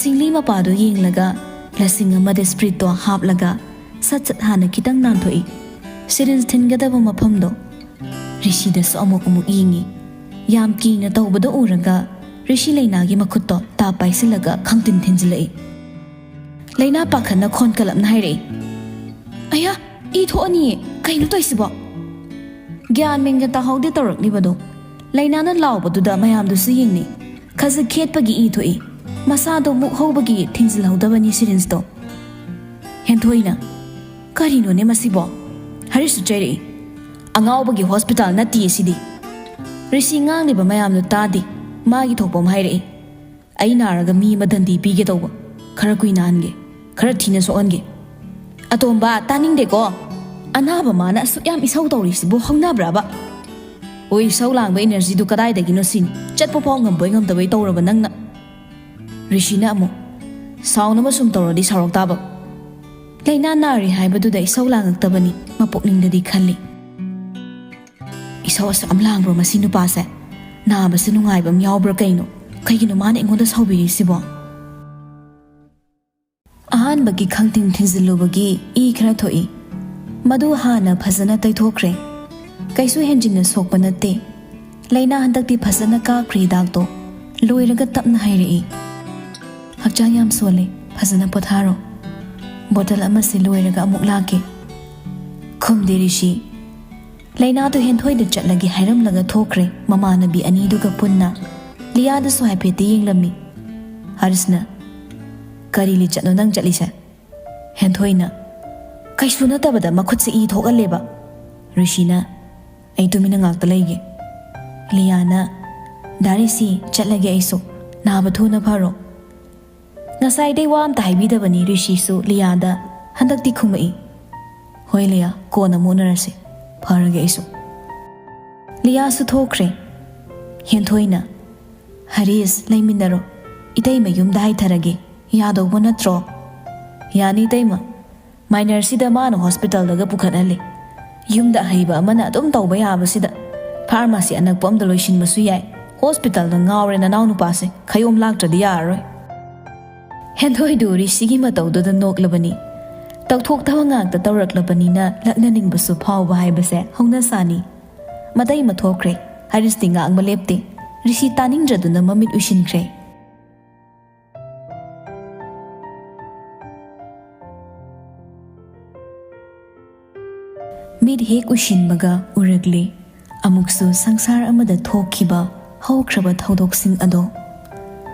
ꯁꯤꯡꯂꯤ ꯃꯄꯥꯗꯨ ꯌꯦꯡꯂꯒ ꯂꯁꯤꯡ ꯑꯃꯗ ꯁ꯭ꯄ꯭ꯔꯤꯠꯇꯣ ꯍꯥꯞꯂꯒ ꯁꯠ ꯁꯠ ꯍꯥꯟꯅ ꯈꯤꯇꯪ ꯅꯥꯟꯊꯣꯛꯏ꯫ ꯁꯤꯔꯤꯟꯖ ꯊꯤꯟꯒꯗꯕ ꯃꯐꯝꯗꯣ꯫ ꯔꯤꯁꯤꯗꯁꯨ ꯑꯃꯨꯛ ꯑꯃꯨꯛ ꯌꯦꯡꯉꯤ꯫ ꯌꯥꯝ ꯀꯤꯅ ꯇꯧꯕꯗꯣ ꯎꯔꯒ ꯔꯤꯁꯤ ꯂꯩꯅꯥꯒꯤ ꯃꯈꯨꯠꯇꯣ ꯇꯥꯞ ꯄꯥꯏꯁꯤꯜꯂꯒ ꯈꯪꯇꯤꯟ ꯊꯤꯟꯖꯤꯜꯂꯛꯏ꯫ ꯂꯩꯅꯥ ꯄꯥꯈꯠꯅ ꯈꯣꯟ ꯀꯜꯂꯞꯅ ꯍꯥꯏꯔꯛꯏ, "ꯑꯌꯥ, ꯏ ꯊꯣꯛꯑꯅꯤꯌꯦ, ꯀꯩꯅꯣ ꯇꯧꯏꯁꯤꯕꯣ?" ꯒ꯭ꯌꯥꯟ ꯃꯦꯟꯒ ꯇꯥꯍꯧꯗꯦ ꯇꯧꯔꯛꯂꯤꯕꯗꯣ꯫ ꯂꯩꯅꯥꯅ ꯂꯥꯎꯕꯗꯨꯗ ꯃꯌꯥꯝꯗꯨꯁꯨ ꯌꯦꯡꯅꯩ꯫ ꯈꯖꯤꯛ ꯈꯦꯠꯄꯒꯤ ꯏ ꯊꯣꯛꯏ꯫ ꯃꯁꯥꯗꯣ ꯃꯨꯛ ꯍꯧꯕꯒꯤ ꯊꯤꯡꯖꯤꯜꯍꯧꯗꯕꯅꯤ ꯁꯤꯔꯤꯟꯖꯇꯣ꯫ ꯍꯦꯟꯊꯣꯏꯅ, "ꯀꯔꯤꯅꯣꯅꯦ ꯃꯁꯤꯕꯣ?" ꯍꯔꯤꯁꯁꯨ ꯆꯩꯔꯛꯏ꯫ "ꯑꯉꯥꯎꯕꯒꯤ ꯍꯣꯁꯄꯤꯇꯥꯜ ꯅꯠꯇꯤꯌꯦ ꯁꯤꯗꯤ꯫" ꯔꯤꯁꯤ ꯉꯥꯡꯂꯤꯕ ꯃꯌꯥꯝꯗꯨ ꯇꯥꯗꯦ꯫ ꯃꯥꯒꯤ ꯊꯣꯛꯄ ꯑꯃ ꯍꯥꯏꯔꯛꯏ꯫ "ꯑꯩ ꯅꯥꯔꯒ ꯃꯤ ꯑꯃ ꯗꯟꯗꯤ ꯄꯤꯒꯦ ꯇꯧꯕ꯫ ꯈꯔ ꯀꯨꯏꯅ ꯍꯟꯒꯦ꯫ ꯈꯔ ꯊꯤꯅ ꯁꯣꯛꯍꯟꯒꯦ꯫" "ꯑꯇꯣꯝꯕ, ꯇꯥꯅꯤꯡꯗꯦꯀꯣ꯫ ꯑꯅꯥꯕ ꯃꯥꯅ ꯑꯁꯨꯛ ꯌꯥꯝ ꯏꯁꯧ ꯇꯧꯔꯤꯁꯤꯕꯨ ꯍꯧꯅꯕ꯭ꯔꯕ?" "ꯑꯣ, ꯏꯁꯧ ꯂꯥꯡꯕ ꯏꯅꯔꯖꯤꯗꯨ ꯀꯗꯥꯏꯗꯒꯤꯅꯣ ꯁꯤꯅꯤ꯫ ꯆꯠꯄ ꯐꯥꯎ ꯉꯝꯕꯣꯏ ꯉꯝꯗꯕꯣꯏ ꯇꯧꯔꯕ ꯅꯪꯅ꯫" ꯔꯤꯁꯤꯅ ꯑꯃꯨꯛ, "ꯁꯥꯎꯅꯕ ꯁꯨꯝ ꯇꯧꯔꯗꯤ ꯁꯥꯎꯔꯛ ꯇꯥꯕ꯫" ꯂꯩꯅꯥ ꯅꯥꯔꯤ ꯍꯥꯏꯕꯗꯨꯗ ꯏꯁꯧ ꯂꯥꯡꯉꯛꯇꯕꯅꯤ ꯃꯄꯨꯛꯅꯤꯡꯗꯗꯤ ꯈꯜꯂꯤ꯫ "ꯏꯁꯧ ꯑꯁꯨꯛ ꯌꯥꯝ ꯂꯥꯡꯕ꯭ꯔꯣ ꯃꯁꯤ ꯅꯨꯄꯥꯁꯦ? ꯅꯥꯕꯁꯦ ꯅꯨꯡꯉꯥꯏꯕ ꯑꯃ ꯌꯥꯎꯕ꯭ꯔꯥ ꯀꯩꯅꯣ? ꯀꯩꯒꯤꯅꯣ ꯃꯥꯅ ꯑꯩꯉꯣꯟꯗ ꯁꯥꯎꯕꯤꯔꯤꯁꯤꯕꯣ?" ꯑꯍꯥꯟꯕꯒꯤ ꯈꯪꯇꯤꯡ ꯊꯤꯟꯖꯤꯜꯂꯨꯕꯒꯤ ꯏ ꯈꯔ ꯊꯣꯛꯏ꯫ ꯃꯗꯨ ꯍꯥꯟꯅ ꯐꯖꯅ ꯇꯩꯊꯣꯛꯈ꯭ꯔꯦ꯫ ꯀꯩꯁꯨ ꯍꯦꯟꯖꯤꯟꯅ ꯁꯣꯛꯄ ꯅꯠꯇꯦ꯫ ꯂꯥꯏꯅꯥ ꯍꯟꯗꯛꯇꯤ ꯐꯖꯅ ꯀꯥꯞꯈ꯭ꯔꯦ ꯍꯤꯗꯥꯛꯇꯣ꯫ ꯂꯣꯏꯔꯒ ꯇꯞꯅ ꯍꯥꯏꯔꯛꯏ꯫ "ꯍꯛꯆꯥꯡ ꯌꯥꯝ ꯁꯣꯜꯂꯦ, ꯐꯖꯅ ꯄꯣꯊꯥꯔꯣ꯫ ꯕꯣꯇꯜ ꯑꯃꯁꯤ ꯂꯣꯏꯔꯒ ꯑꯃꯨꯛ ꯂꯥꯛꯀꯦ"꯫ ꯈꯨꯝꯗꯦ ꯔꯤꯁꯤ꯫ ꯂꯥꯏꯅꯥꯗꯣ ꯍꯦꯟꯊꯣꯏꯗ ꯆꯠꯂꯒꯦ ꯍꯥꯏꯔꯝꯂꯒ ꯊꯣꯛꯈ꯭ꯔꯦ ꯃꯃꯥꯟꯅꯕꯤ ꯑꯅꯤꯗꯨꯒ ꯄꯨꯟꯅ꯫ ꯂꯤꯌꯥꯗꯁꯨ ꯍꯥꯏꯐꯦꯠꯇꯤ ꯌꯦꯡꯂꯝꯃꯤ꯫ ꯍꯔꯤꯁꯅ, "ꯀꯔꯤ ꯂꯤꯆꯠꯅꯣ ꯅꯪ ꯆꯠꯂꯤꯁꯦ?" ꯍꯦꯟꯊꯣꯏꯅ, "ꯀꯩꯁꯨ ꯅꯠꯇꯕꯗ ꯃꯈꯨꯠꯁꯦ ꯏ ꯊꯣꯛꯍꯜꯂꯦꯕ"꯫ ꯔꯤꯁꯤꯅ, "ꯑꯩ ꯇꯨꯃꯤꯟꯅ ꯉꯥꯛꯇ ꯂꯩꯒꯦ"꯫ ꯂꯤꯌꯥꯅ, "ꯗꯥ ꯔꯤꯁꯤ, ꯆꯠꯂꯒꯦ ꯑꯩꯁꯨ꯫ ꯅꯥꯕ ꯊꯨꯅ ꯐꯔꯣ"꯫ ꯉꯁꯥꯏꯗꯩ ꯋꯥ ꯑꯝꯇ ꯍꯥꯏꯕꯤꯗꯕꯅꯤ ꯔꯤꯁꯤꯁꯨ ꯂꯤꯌꯥꯗ꯫ ꯍꯟꯗꯛꯇꯤ ꯈꯨꯝꯃꯛꯏ꯫ "ꯍꯣꯏ ꯂꯤꯌꯥ, ꯀꯣꯟꯅ ꯑꯃꯨꯛ ꯎꯅꯔꯁꯤ꯫ ꯐꯔꯒꯦ ꯑꯩꯁꯨ"꯫ ꯂꯤꯌꯥꯁꯨ ꯊꯣꯛꯈ꯭ꯔꯦ꯫ ꯍꯦꯟꯊꯣꯏꯅ, "ꯍꯔꯤꯁ, ꯂꯩꯃꯤꯟꯅꯔꯣ꯫ ꯏꯇꯩꯃ ꯌꯨꯝꯗ ꯍꯥꯏꯊꯔꯒꯦ꯫ ꯌꯥꯗꯧꯕ ꯅꯠꯇ꯭ꯔꯣ?" "ꯌꯥꯅꯤ ꯏꯇꯩꯃ꯫ ꯃꯥꯏꯅꯔꯁꯤꯗ ꯃꯥꯅ ꯍꯣꯁꯄꯤꯇꯥꯜꯗꯒ ꯄꯨꯈꯠꯍꯜꯂꯤ꯫ ꯌꯨꯝꯗ ꯑꯍꯩꯕ ꯑꯃꯅ ꯑꯗꯨꯝ ꯇꯧꯕ ꯌꯥꯕꯁꯤꯗ ꯐꯥꯔꯃꯥꯁꯤ ꯑꯅꯛꯄ ꯑꯝꯗ ꯂꯣꯏꯁꯤꯟꯕꯁꯨ ꯌꯥꯏ꯫ ꯍꯣꯁꯄꯤꯇꯥꯜꯗ ꯉꯥꯎꯔꯦ ꯅꯅꯥꯎ ꯅꯨꯄꯥꯁꯦ꯫ ꯈꯌꯣꯝ ꯂꯥꯛꯇ꯭ꯔꯗꯤ ꯌꯥꯔꯔꯣꯏ"꯫ ꯍꯦꯟꯊꯣꯏꯗꯨ ꯔꯤꯁꯤꯒꯤ ꯃꯇꯧꯗꯨꯗ ꯅꯣꯛꯂꯕꯅꯤ꯫ ꯇꯧꯊꯣꯛꯇꯕ ꯉꯥꯛꯇ ꯇꯧꯔꯛꯂꯕꯅꯤꯅ ꯂꯛꯅꯅꯤꯡꯕꯁꯨ ꯐꯥꯎꯕ ꯍꯥꯏꯕꯁꯦ ꯍꯧꯅꯁꯥꯅꯤ꯫ ꯃꯇꯩ ꯃꯊꯣꯛꯈ꯭ꯔꯦ꯫ ꯍꯔꯤꯁꯇꯤ ꯉꯥꯡꯕ ꯂꯦꯞꯇꯦ꯫ ꯔꯤꯁꯤ ꯇꯥꯅꯤꯡꯗ꯭ꯔꯗꯨꯅ ꯃꯃꯤꯠ ꯎꯏꯁꯤꯟꯈ꯭ꯔꯦ꯫ ꯃꯤꯠ ꯍꯦꯛ ꯎꯏꯁꯤꯟꯕꯒ ꯎꯔꯛꯂꯦ꯫ ꯑꯃꯨꯛꯁꯨ ꯁꯪꯁꯥꯔ ꯑꯃꯗ ꯊꯣꯛꯈꯤꯕ ꯍꯧꯈ꯭ꯔꯕ ꯊꯧꯗꯣꯛꯁꯤꯡ ꯑꯗꯣ꯫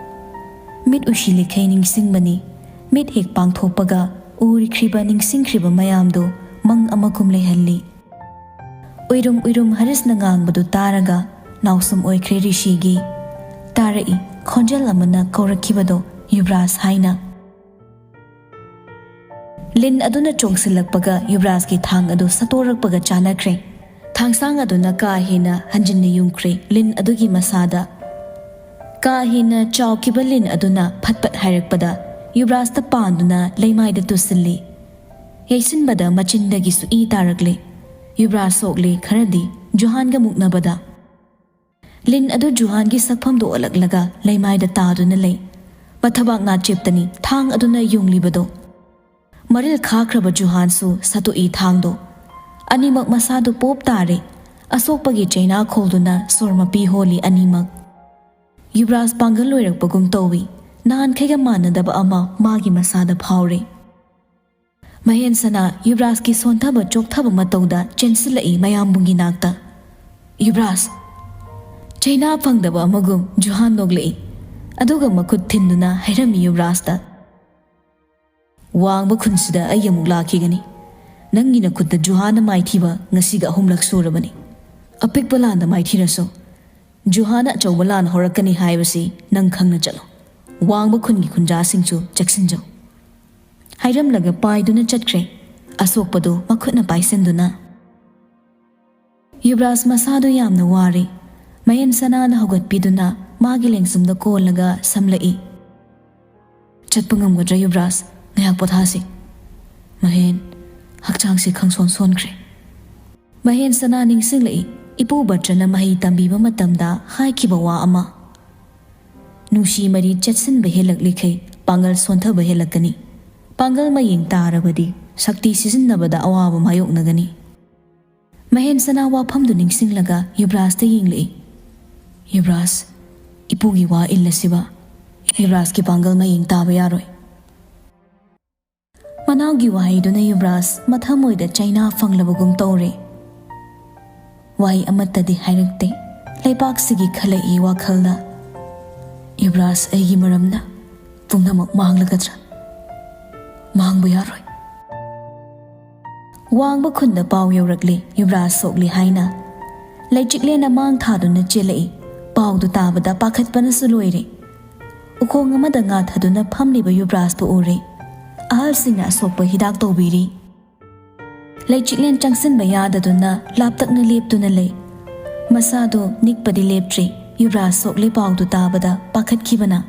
ꯃꯤꯠ ꯎꯏꯁꯤꯜꯂꯤꯈꯩ ꯅꯤꯡꯁꯤꯡꯕꯅꯤ꯫ ꯃꯤꯠ ꯍꯦꯛ ꯄꯥꯡꯊꯣꯛꯄꯒ ꯎꯔꯤꯈ꯭ꯔꯤꯕ ꯅꯤꯡꯁꯤꯡꯈ꯭ꯔꯤꯕ ꯃꯌꯥꯝꯗꯣ ꯃꯪ ꯑꯃꯒꯨꯝ ꯂꯩꯍꯜꯂꯤ꯫ ꯎꯏꯔꯨꯝ ꯎꯏꯔꯨꯝ ꯍꯔꯤꯁꯅ ꯉꯥꯡꯕꯗꯨ ꯇꯥꯔꯒ ꯅꯥꯎꯁꯨꯝ ꯑꯣꯏꯈ꯭ꯔꯦ ꯔꯤꯁꯤꯒꯤ꯫ ꯇꯥꯔꯛꯏ ꯈꯣꯟꯖꯦꯜ ꯑꯃꯅ ꯀꯧꯔꯛꯈꯤꯕꯗꯣ ꯌꯨꯕ꯭ꯔꯥꯖ ꯍꯥꯏꯅ꯫ ꯂꯤꯟ ꯑꯗꯨꯅ ꯆꯣꯡꯁꯤꯜꯂꯛꯄꯒ ꯌꯨꯕ꯭ꯔꯥꯖꯀꯤ ꯊꯥꯡ ꯑꯗꯨ ꯁꯠꯇꯣꯔꯛꯄꯒ ꯆꯥꯅꯈ꯭ꯔꯦ꯫ ꯊꯥꯡꯁꯥꯡ ꯑꯗꯨꯅ ꯀꯥ ꯍꯦꯟꯅ ꯍꯟꯖꯤꯟꯅ ꯌꯨꯡꯈ꯭ꯔꯦ ꯂꯤꯟ ꯑꯗꯨꯒꯤ ꯃꯁꯥꯗ꯫ ꯀꯥ ꯍꯦꯟꯅ ꯆꯥꯎꯈꯤꯕ ꯂꯤꯟ ꯑꯗꯨꯅ ꯐꯠ ꯐꯠ ꯍꯥꯏꯔꯛꯄꯗ ꯌꯨꯕ꯭ꯔꯥꯖꯇ ꯄꯥꯟꯗꯨꯅ ꯂꯩꯃꯥꯏꯗ ꯇꯨꯁꯤꯜꯂꯤ꯫ ꯌꯩꯁꯤꯟꯕꯗ ꯃꯆꯤꯟꯗꯒꯤꯁꯨ ꯏ ꯇꯥꯔꯛꯂꯦ꯫ ꯌꯨꯕ꯭ꯔꯥꯖ ꯁꯣꯛꯂꯦ ꯈꯔꯗꯤ ꯖꯨꯍꯥꯟꯒ ꯃꯨꯛꯅꯕꯗ꯫ ꯂꯤꯟ ꯑꯗꯨ ꯖꯨꯍꯥꯟꯒꯤ ꯁꯛꯐꯝꯗꯨ ꯑꯣꯜꯂꯛꯂꯒ ꯂꯩꯃꯥꯏꯗ ꯇꯥꯗꯨꯅ ꯂꯩ꯫ ꯃꯊꯕꯥꯛ ꯅꯥꯆꯦꯞꯇꯅꯤ ꯊꯥꯡ ꯑꯗꯨꯅ ꯌꯨꯡꯂꯤꯕꯗꯣ꯫ ꯃꯔꯤꯜ ꯈꯥꯈ꯭ꯔꯕ ꯖꯨꯍꯥꯟꯁꯨ ꯁꯠꯇꯣꯛꯏ ꯊꯥꯡꯗꯣ꯫ ꯑꯅꯤꯃꯛ ꯃꯁꯥꯗꯨ ꯄꯣꯞ ꯇꯥꯔꯦ꯫ ꯑꯁꯣꯛꯄꯒꯤ ꯆꯩꯅꯥ ꯈꯣꯜꯗꯨꯅ ꯁꯣꯔ ꯃꯄꯤ ꯍꯣꯜꯂꯤ ꯑꯅꯤꯃꯛ꯫ ꯌꯨꯕ꯭ꯔꯥꯖ ꯄꯥꯡꯒꯜ ꯂꯣꯏꯔꯛꯄꯒꯨꯝ ꯇꯧꯏ꯫ ꯅꯍꯥꯟꯈꯩꯒ ꯃꯥꯟꯅꯗꯕ ꯑꯃ ꯃꯥꯒꯤ ꯃꯁꯥꯗ ꯐꯥꯎꯔꯦ꯫ ꯃꯍꯦꯟ ꯁꯅꯥ ꯌꯨꯕ꯭ꯔꯥꯖꯀꯤ ꯁꯣꯟꯊꯕ ꯆꯣꯛꯊꯕ ꯃꯇꯧꯗ ꯆꯦꯟꯁꯤꯜꯂꯛꯏ ꯃꯌꯥꯝꯕꯨꯡꯒꯤ ꯅꯥꯛꯇ꯫ "ꯌꯨꯕ꯭ꯔꯥꯖ!" ꯆꯩꯅꯥ ꯐꯪꯗꯕ ꯑꯃꯒꯨꯝ ꯖꯨꯍꯥꯟ ꯅꯣꯛꯂꯛꯏ꯫ ꯑꯗꯨꯒ ꯃꯈꯨꯠ ꯊꯤꯟꯗꯨꯅ ꯍꯥꯏꯔꯝꯃꯤ ꯌꯨꯕ꯭ꯔꯥꯖꯇ, "ꯋꯥꯡꯕ ꯈꯨꯟꯁꯤꯗ ꯑꯩ ꯑꯃꯨꯛ ꯂꯥꯛꯈꯤꯒꯅꯤ꯫ ꯅꯪꯒꯤ ꯅꯈꯨꯠꯇ ꯖꯨꯍꯥꯟꯅ ꯃꯥꯏꯊꯤꯕ ꯉꯁꯤꯒ ꯑꯍꯨꯝꯂꯛ ꯁꯨꯔꯕꯅꯤ꯫ ꯑꯄꯤꯛꯄ ꯂꯥꯟꯗ ꯃꯥꯏꯊꯤꯔꯁꯨ, ꯖꯨꯍꯥꯟꯅ ꯑꯆꯧꯕ ꯂꯥꯟ ꯍꯧꯔꯛꯀꯅꯤ ꯍꯥꯏꯕꯁꯤ ꯅꯪ ꯈꯪꯅ ꯆꯠꯂꯣ꯫ ꯋꯥꯡꯕ ꯈꯨꯟꯒꯤ ꯈꯨꯟꯖꯥꯁꯤꯡꯁꯨ ꯆꯦꯛꯁꯤꯟꯖꯧ"꯫ ꯍꯥꯏꯔꯝꯂꯒ ꯄꯥꯏꯗꯨꯅ ꯆꯠꯈ꯭ꯔꯦ, ꯑꯁꯣꯛꯄꯗꯨ ꯃꯈꯨꯠꯅ ꯄꯥꯏꯁꯤꯟꯗꯨꯅ꯫ ꯌꯨꯕ꯭ꯔꯥꯖ ꯃꯁꯥꯗꯨ ꯌꯥꯝꯅ ꯋꯥꯔꯦ꯫ ꯃꯍꯦꯟ ꯁꯅꯥꯅ ꯍꯧꯒꯠꯄꯤꯗꯨꯅ ꯃꯥꯒꯤ ꯂꯦꯡꯖꯨꯝꯗ ꯀꯣꯜꯂꯒ ꯁꯝꯂꯛꯏ꯫ "ꯆꯠꯄ ꯉꯝꯒꯗ꯭ꯔꯥ ꯌꯨꯕ꯭ꯔꯥꯖ? ꯉꯥꯏꯍꯥꯛ ꯄꯣꯊꯥꯁꯤ"꯫ ꯃꯍꯦꯟ, ꯍꯛꯆꯥꯡꯁꯤ ꯈꯪꯁꯣꯟ ꯁꯣꯟꯈ꯭ꯔꯦ꯫ ꯃꯍꯦꯟ ꯁꯅꯥ ꯅꯤꯡꯁꯤꯡꯂꯛꯏ, ꯏꯄꯨ ꯚꯠꯇ꯭ꯔꯅ ꯃꯍꯩ ꯇꯝꯕꯤꯕ ꯃꯇꯝꯗ ꯍꯥꯏꯈꯤꯕ ꯋꯥ ꯑꯃ꯫ "ꯅꯨꯡꯁꯤ ꯃꯔꯤ ꯆꯦꯠꯁꯤꯟꯕ ꯍꯦꯜꯂꯛꯂꯤꯈꯩ ꯄꯥꯡꯒꯜ ꯁꯣꯟꯊꯕ ꯍꯦꯜꯂꯛꯀꯅꯤ꯫ ꯄꯥꯡꯒꯜ ꯃꯌꯦꯡ ꯇꯥꯔꯕꯗꯤ ꯁꯛꯇꯤ ꯁꯤꯖꯤꯟꯅꯕꯗ ꯑꯋꯥꯕ ꯃꯥꯌꯣꯛꯅꯒꯅꯤ"꯫ ꯃꯍꯦꯟ ꯁꯅꯥ ꯋꯥꯐꯝꯗꯨ ꯅꯤꯡꯁꯤꯡꯂꯒ ꯌꯨꯕ꯭ꯔꯥꯖꯇ ꯌꯦꯡꯂꯛꯏ꯫ "ꯌꯨꯕ꯭ꯔꯥꯖ, ꯏꯄꯨꯒꯤ ꯋꯥ ꯏꯜꯂꯁꯤꯕ꯫ ꯌꯨꯕ꯭ꯔꯥꯖꯀꯤ ꯄꯥꯡꯒꯜ ꯃꯌꯦꯡ ꯇꯥꯕ ꯌꯥꯔꯣꯏ"꯫ ꯃꯅꯥꯎꯒꯤ ꯋꯥꯍꯩꯗꯨꯅ ꯌꯨꯕ꯭ꯔꯥꯖ ꯃꯊꯃꯣꯏꯗ ꯆꯩꯅꯥ ꯐꯪꯂꯕꯒꯨꯝ ꯇꯧꯔꯦ꯫ ꯋꯥꯍꯩ ꯑꯃꯠꯇꯗꯤ ꯍꯥꯏꯔꯛꯇꯦ꯫ ꯂꯩꯕꯥꯛꯁꯤꯒꯤ ꯈꯜꯂꯛꯏ ꯋꯥꯈꯜꯗ, "ꯌꯨꯕ꯭ꯔꯥꯖ ꯑꯩꯒꯤ ꯃꯔꯝꯅ ꯄꯨꯝꯅꯃꯛ ꯃꯥꯡꯂꯒꯗ꯭ꯔꯥ? ꯃꯥꯡꯕ ꯌꯥꯔꯣꯏ"꯫ ꯋꯥꯡꯕ ꯈꯨꯟꯗ ꯄꯥꯎ ꯌꯧꯔꯛꯂꯦ, ꯌꯨꯕ꯭ꯔꯥꯖ ꯁꯣꯛꯂꯦ ꯍꯥꯏꯅ꯫ ꯂꯩꯆꯤꯛꯂꯦꯟꯅ ꯃꯥꯡ ꯊꯥꯗꯨꯅ ꯆꯦꯜꯂꯛꯏ꯫ ꯄꯥꯎꯗꯨ ꯇꯥꯕꯗ ꯄꯥꯈꯠꯄꯅꯁꯨ ꯂꯣꯏꯔꯦ꯫ ꯎꯈꯣꯡ ꯑꯃꯗ ꯉꯥꯊꯗꯨꯅ ꯐꯝꯂꯤꯕ ꯌꯨꯕ꯭ꯔꯥꯖꯄꯨ ꯎꯔꯦ꯫ ꯑꯍꯜꯁꯤꯡꯅ ꯑꯁꯣꯛꯄ ꯍꯤꯗꯥꯛ ꯇꯧꯕꯤꯔꯤ꯫ ꯂꯩꯆꯤꯛꯂꯦꯟ ꯆꯪꯁꯤꯟꯕ ꯌꯥꯗꯗꯨꯅ ꯂꯥꯞꯇꯛꯅ ꯂꯦꯞꯇꯨꯅ ꯂꯩ꯫ ꯃꯁꯥꯗꯨ ꯅꯤꯛꯄꯗꯤ ꯂꯦꯞꯇ꯭ꯔꯤ꯫ ꯌꯨꯕ꯭ꯔꯥꯖ ꯁꯣꯛꯂꯦ ꯄꯥꯎꯗꯨ ꯇꯥꯕꯗ ꯄꯥꯈꯠꯈꯤꯕꯅ꯫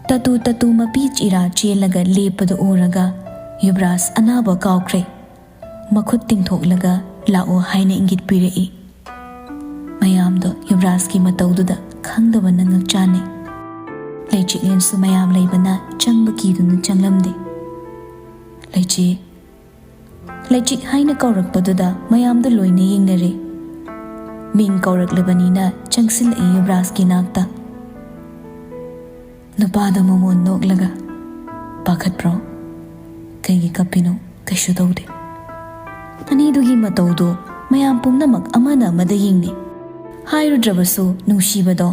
ꯇꯇꯨ ꯇꯇꯨ ꯃꯄꯤ ꯆꯤꯔꯥ ꯆꯦꯜꯂꯒ ꯂꯦꯞꯄꯗꯨ ꯎꯔꯒ ꯌꯨꯕ꯭ꯔꯥꯖ ꯑꯅꯥꯕ ꯀꯥꯎꯈ꯭ꯔꯦ꯫ ꯃꯈꯨꯠ ꯇꯤꯡꯊꯣꯛꯂꯒ "ꯂꯥꯛꯑꯣ" ꯍꯥꯏꯅ ꯏꯪꯒꯤꯠ ꯄꯤꯔꯛꯏ꯫ ꯃꯌꯥꯝꯗꯣ ꯌꯨꯕ꯭ꯔꯥꯖꯀꯤ ꯃꯇꯧꯗꯨꯗ ꯈꯪꯗꯕꯅ ꯉꯛꯆꯥꯟꯅꯩ꯫ ꯂꯩꯆꯤꯛꯂꯦꯟꯁꯨ ꯃꯌꯥꯝ ꯂꯩꯕꯅ ꯆꯪꯕ ꯀꯤꯗꯨꯅ ꯆꯪꯂꯝꯗꯦ꯫ "ꯂꯩꯆꯦ, ꯂꯩꯆꯤꯛ ꯍꯥꯏꯅ ꯀꯧꯔꯛꯄꯗꯨꯗ ꯃꯌꯥꯝꯗꯨ ꯂꯣꯏꯅ ꯌꯦꯡꯅꯔꯦ꯫ ꯃꯤꯡ ꯀꯧꯔꯛꯂꯕꯅꯤꯅ ꯆꯪꯁꯤꯜꯂꯛꯏ ꯌꯨꯕ꯭ꯔꯥꯖꯀꯤ ꯅꯥꯛꯇ꯫ ꯅꯨꯄꯥꯗꯣ ꯃꯃꯣꯟ ꯅꯣꯛꯂꯒ, "ꯄꯥꯈꯠꯄ꯭ꯔꯣ? ꯀꯩꯒꯤ ꯀꯞꯄꯤꯅꯣ? ꯀꯩꯁꯨ ꯇꯧꯗꯦ꯫" ꯑꯅꯤꯗꯨꯒꯤ ꯃꯇꯧꯗꯣ ꯃꯌꯥꯝ ꯄꯨꯝꯅꯃꯛ ꯑꯃꯅ ꯑꯃꯗ ꯌꯦꯡꯅꯩ꯫ ꯍꯥꯏꯔꯨꯗ꯭ꯔꯕꯁꯨ ꯅꯨꯡꯁꯤꯕꯗꯣ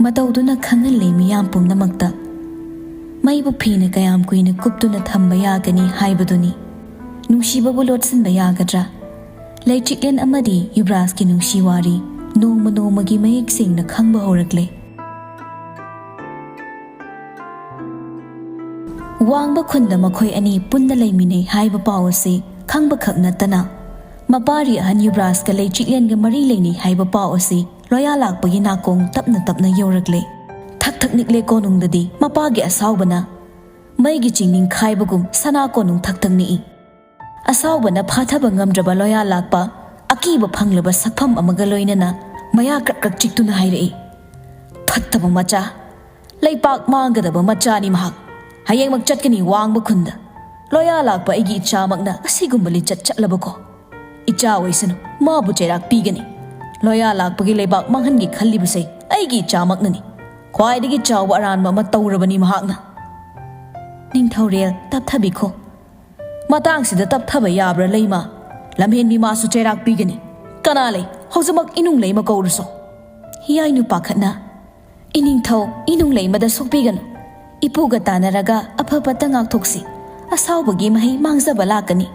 ꯃꯇꯧꯗꯨꯅ ꯈꯪꯍꯜꯂꯤ ꯃꯤꯌꯥꯝ ꯄꯨꯝꯅꯃꯛꯇ꯫ ꯃꯩꯕꯨ ꯐꯤꯅ ꯀꯌꯥꯝ ꯀꯨꯏꯅ ꯀꯨꯞꯇꯨꯅ ꯊꯝꯕ ꯌꯥꯒꯅꯤ ꯍꯥꯏꯕꯗꯨꯅꯤ꯫ ꯅꯨꯡꯁꯤꯕꯕꯨ ꯂꯣꯠꯁꯤꯟꯕ ꯌꯥꯒꯗ꯭ꯔꯥ? ꯂꯩꯆꯤꯛꯂꯦꯟ ꯑꯃꯗꯤ ꯌꯨꯕ꯭ꯔꯥꯖꯀꯤ ꯅꯨꯡꯁꯤ ꯋꯥꯔꯤ ꯅꯣꯡꯃ ꯅꯣꯡꯃꯒꯤ ꯃꯌꯦꯛ ꯁꯦꯡꯅ ꯈꯪꯕ ꯍꯧꯔꯛꯂꯦ꯫ ꯋꯥꯡꯕ ꯈꯨꯟꯗ ꯃꯈꯣꯏ ꯑꯅꯤ ꯄꯨꯟꯅ ꯂꯩꯃꯤꯟꯅꯩ ꯍꯥꯏꯕ ꯄꯥꯎ ꯑꯁꯤ ꯈꯪꯕꯈꯛ ꯅꯠꯇꯅ, ꯃꯄꯥꯔꯤ ꯑꯍꯟ ꯌꯨꯕ꯭ꯔꯥꯖꯀ ꯂꯩꯆꯤꯛꯂꯦꯟꯒ ꯃꯔꯤ ꯂꯩꯅꯩ ꯍꯥꯏꯕ ꯄꯥꯎ ꯑꯁꯤ ꯂꯣꯌꯥ ꯂꯥꯛꯄꯒꯤ ꯅꯥꯀꯣꯡ ꯇꯞꯅ ꯇꯞꯅ ꯌꯧꯔꯛꯂꯦ꯫ ꯊꯛ ꯊꯛ ꯅꯤꯛꯂꯦ ꯀꯣꯅꯨꯡꯗꯗꯤ ꯃꯄꯥꯒꯤ ꯑꯁꯥꯎꯕꯅ ꯃꯩꯒꯤ ꯆꯤꯡ ꯅꯤꯡꯈꯥꯏꯕꯒꯨꯝ ꯁꯅꯥ ꯀꯣꯅꯨꯡ ꯊꯛ ꯊꯛ ꯅꯤꯛꯏ꯫ ꯑꯁꯥꯎꯕꯅ ꯐꯥꯊꯕ ꯉꯝꯗ꯭ꯔꯕ ꯂꯣꯌꯥ ꯂꯥꯛꯄ ꯑꯀꯤꯕ ꯐꯪꯂꯕ ꯁꯛꯐꯝ ꯑꯃꯒ ꯂꯣꯏꯅꯅ ꯃꯌꯥ ꯀ꯭ꯔꯛ ꯀ꯭ꯔꯛ ꯆꯤꯛꯇꯨꯅ ꯍꯥꯏꯔꯛꯏ, "ꯐꯠꯇꯕ ꯃꯆꯥ, ꯂꯩꯄꯥꯛ ꯃꯥꯡꯒꯗꯕ ꯃꯆꯥꯅꯤ ꯃꯍꯥꯛ꯫ ꯍꯌꯦꯡꯃꯛ ꯆꯠꯀꯅꯤ ꯋꯥꯡꯕ ꯈꯨꯟꯗ꯫ ꯂꯣꯌꯥ ꯂꯥꯛꯄ ꯑꯩꯒꯤ ꯏꯆꯥꯃꯛꯅ ꯑꯁꯤꯒꯨꯝꯕ ꯂꯤꯆꯠ ꯆꯠꯂꯕꯀꯣ? ꯏꯆꯥ ꯑꯣꯏꯁꯅꯨ, ꯃꯥꯕꯨ ꯆꯩꯔꯥꯛ ꯄꯤꯒꯅꯤ꯫ ꯂꯣꯌꯥ ꯂꯥꯛꯄꯒꯤ ꯂꯩꯕꯥꯛ ꯃꯥꯡꯍꯟꯒꯦ ꯈꯜꯂꯤꯕꯁꯦ ꯑꯩꯒꯤ ꯏꯆꯥꯃꯛꯅꯅꯤ꯫ ꯈ꯭ꯋꯥꯏꯗꯒꯤ ꯆꯥꯎꯕ ꯑꯔꯥꯟꯕ ꯑꯃ ꯇꯧꯔꯕꯅꯤ ꯃꯍꯥꯛꯅ꯫" ꯅꯤꯡꯊꯧꯔꯦꯜ ꯇꯞꯊꯕꯤꯈꯣ꯫ ꯃꯇꯥꯡꯁꯤꯗ ꯇꯞꯊꯕ ꯌꯥꯕ꯭ꯔꯥ ꯂꯩꯃ? ꯂꯝꯍꯦꯟꯕꯤ ꯃꯥꯁꯨ ꯆꯩꯔꯥꯛ ꯄꯤꯒꯅꯤ꯫ ꯀꯅꯥ ꯂꯩ? ꯍꯧꯖꯤꯛꯃꯛ ꯏꯅꯨꯡ ꯂꯩꯃ ꯀꯧꯔꯨꯁꯣ꯫ ꯍꯤꯌꯥꯏꯅꯨ ꯄꯥꯈꯠꯅ, "ꯏꯅꯤꯡꯊꯧ, ꯏꯅꯨꯡ ꯂꯩꯃꯗ ꯁꯣꯛꯄꯤꯒꯅꯨ꯫ ꯏꯄꯨꯒ ꯇꯥꯟꯅꯔꯒ ꯑꯐ ꯐꯠꯇ ꯉꯥꯛꯊꯣꯛꯁꯤ꯫ ꯑꯁꯥꯎꯕꯒꯤ ꯃꯍꯩ ꯃꯥꯡꯖꯕ ꯂꯥꯛꯀꯅꯤ꯫"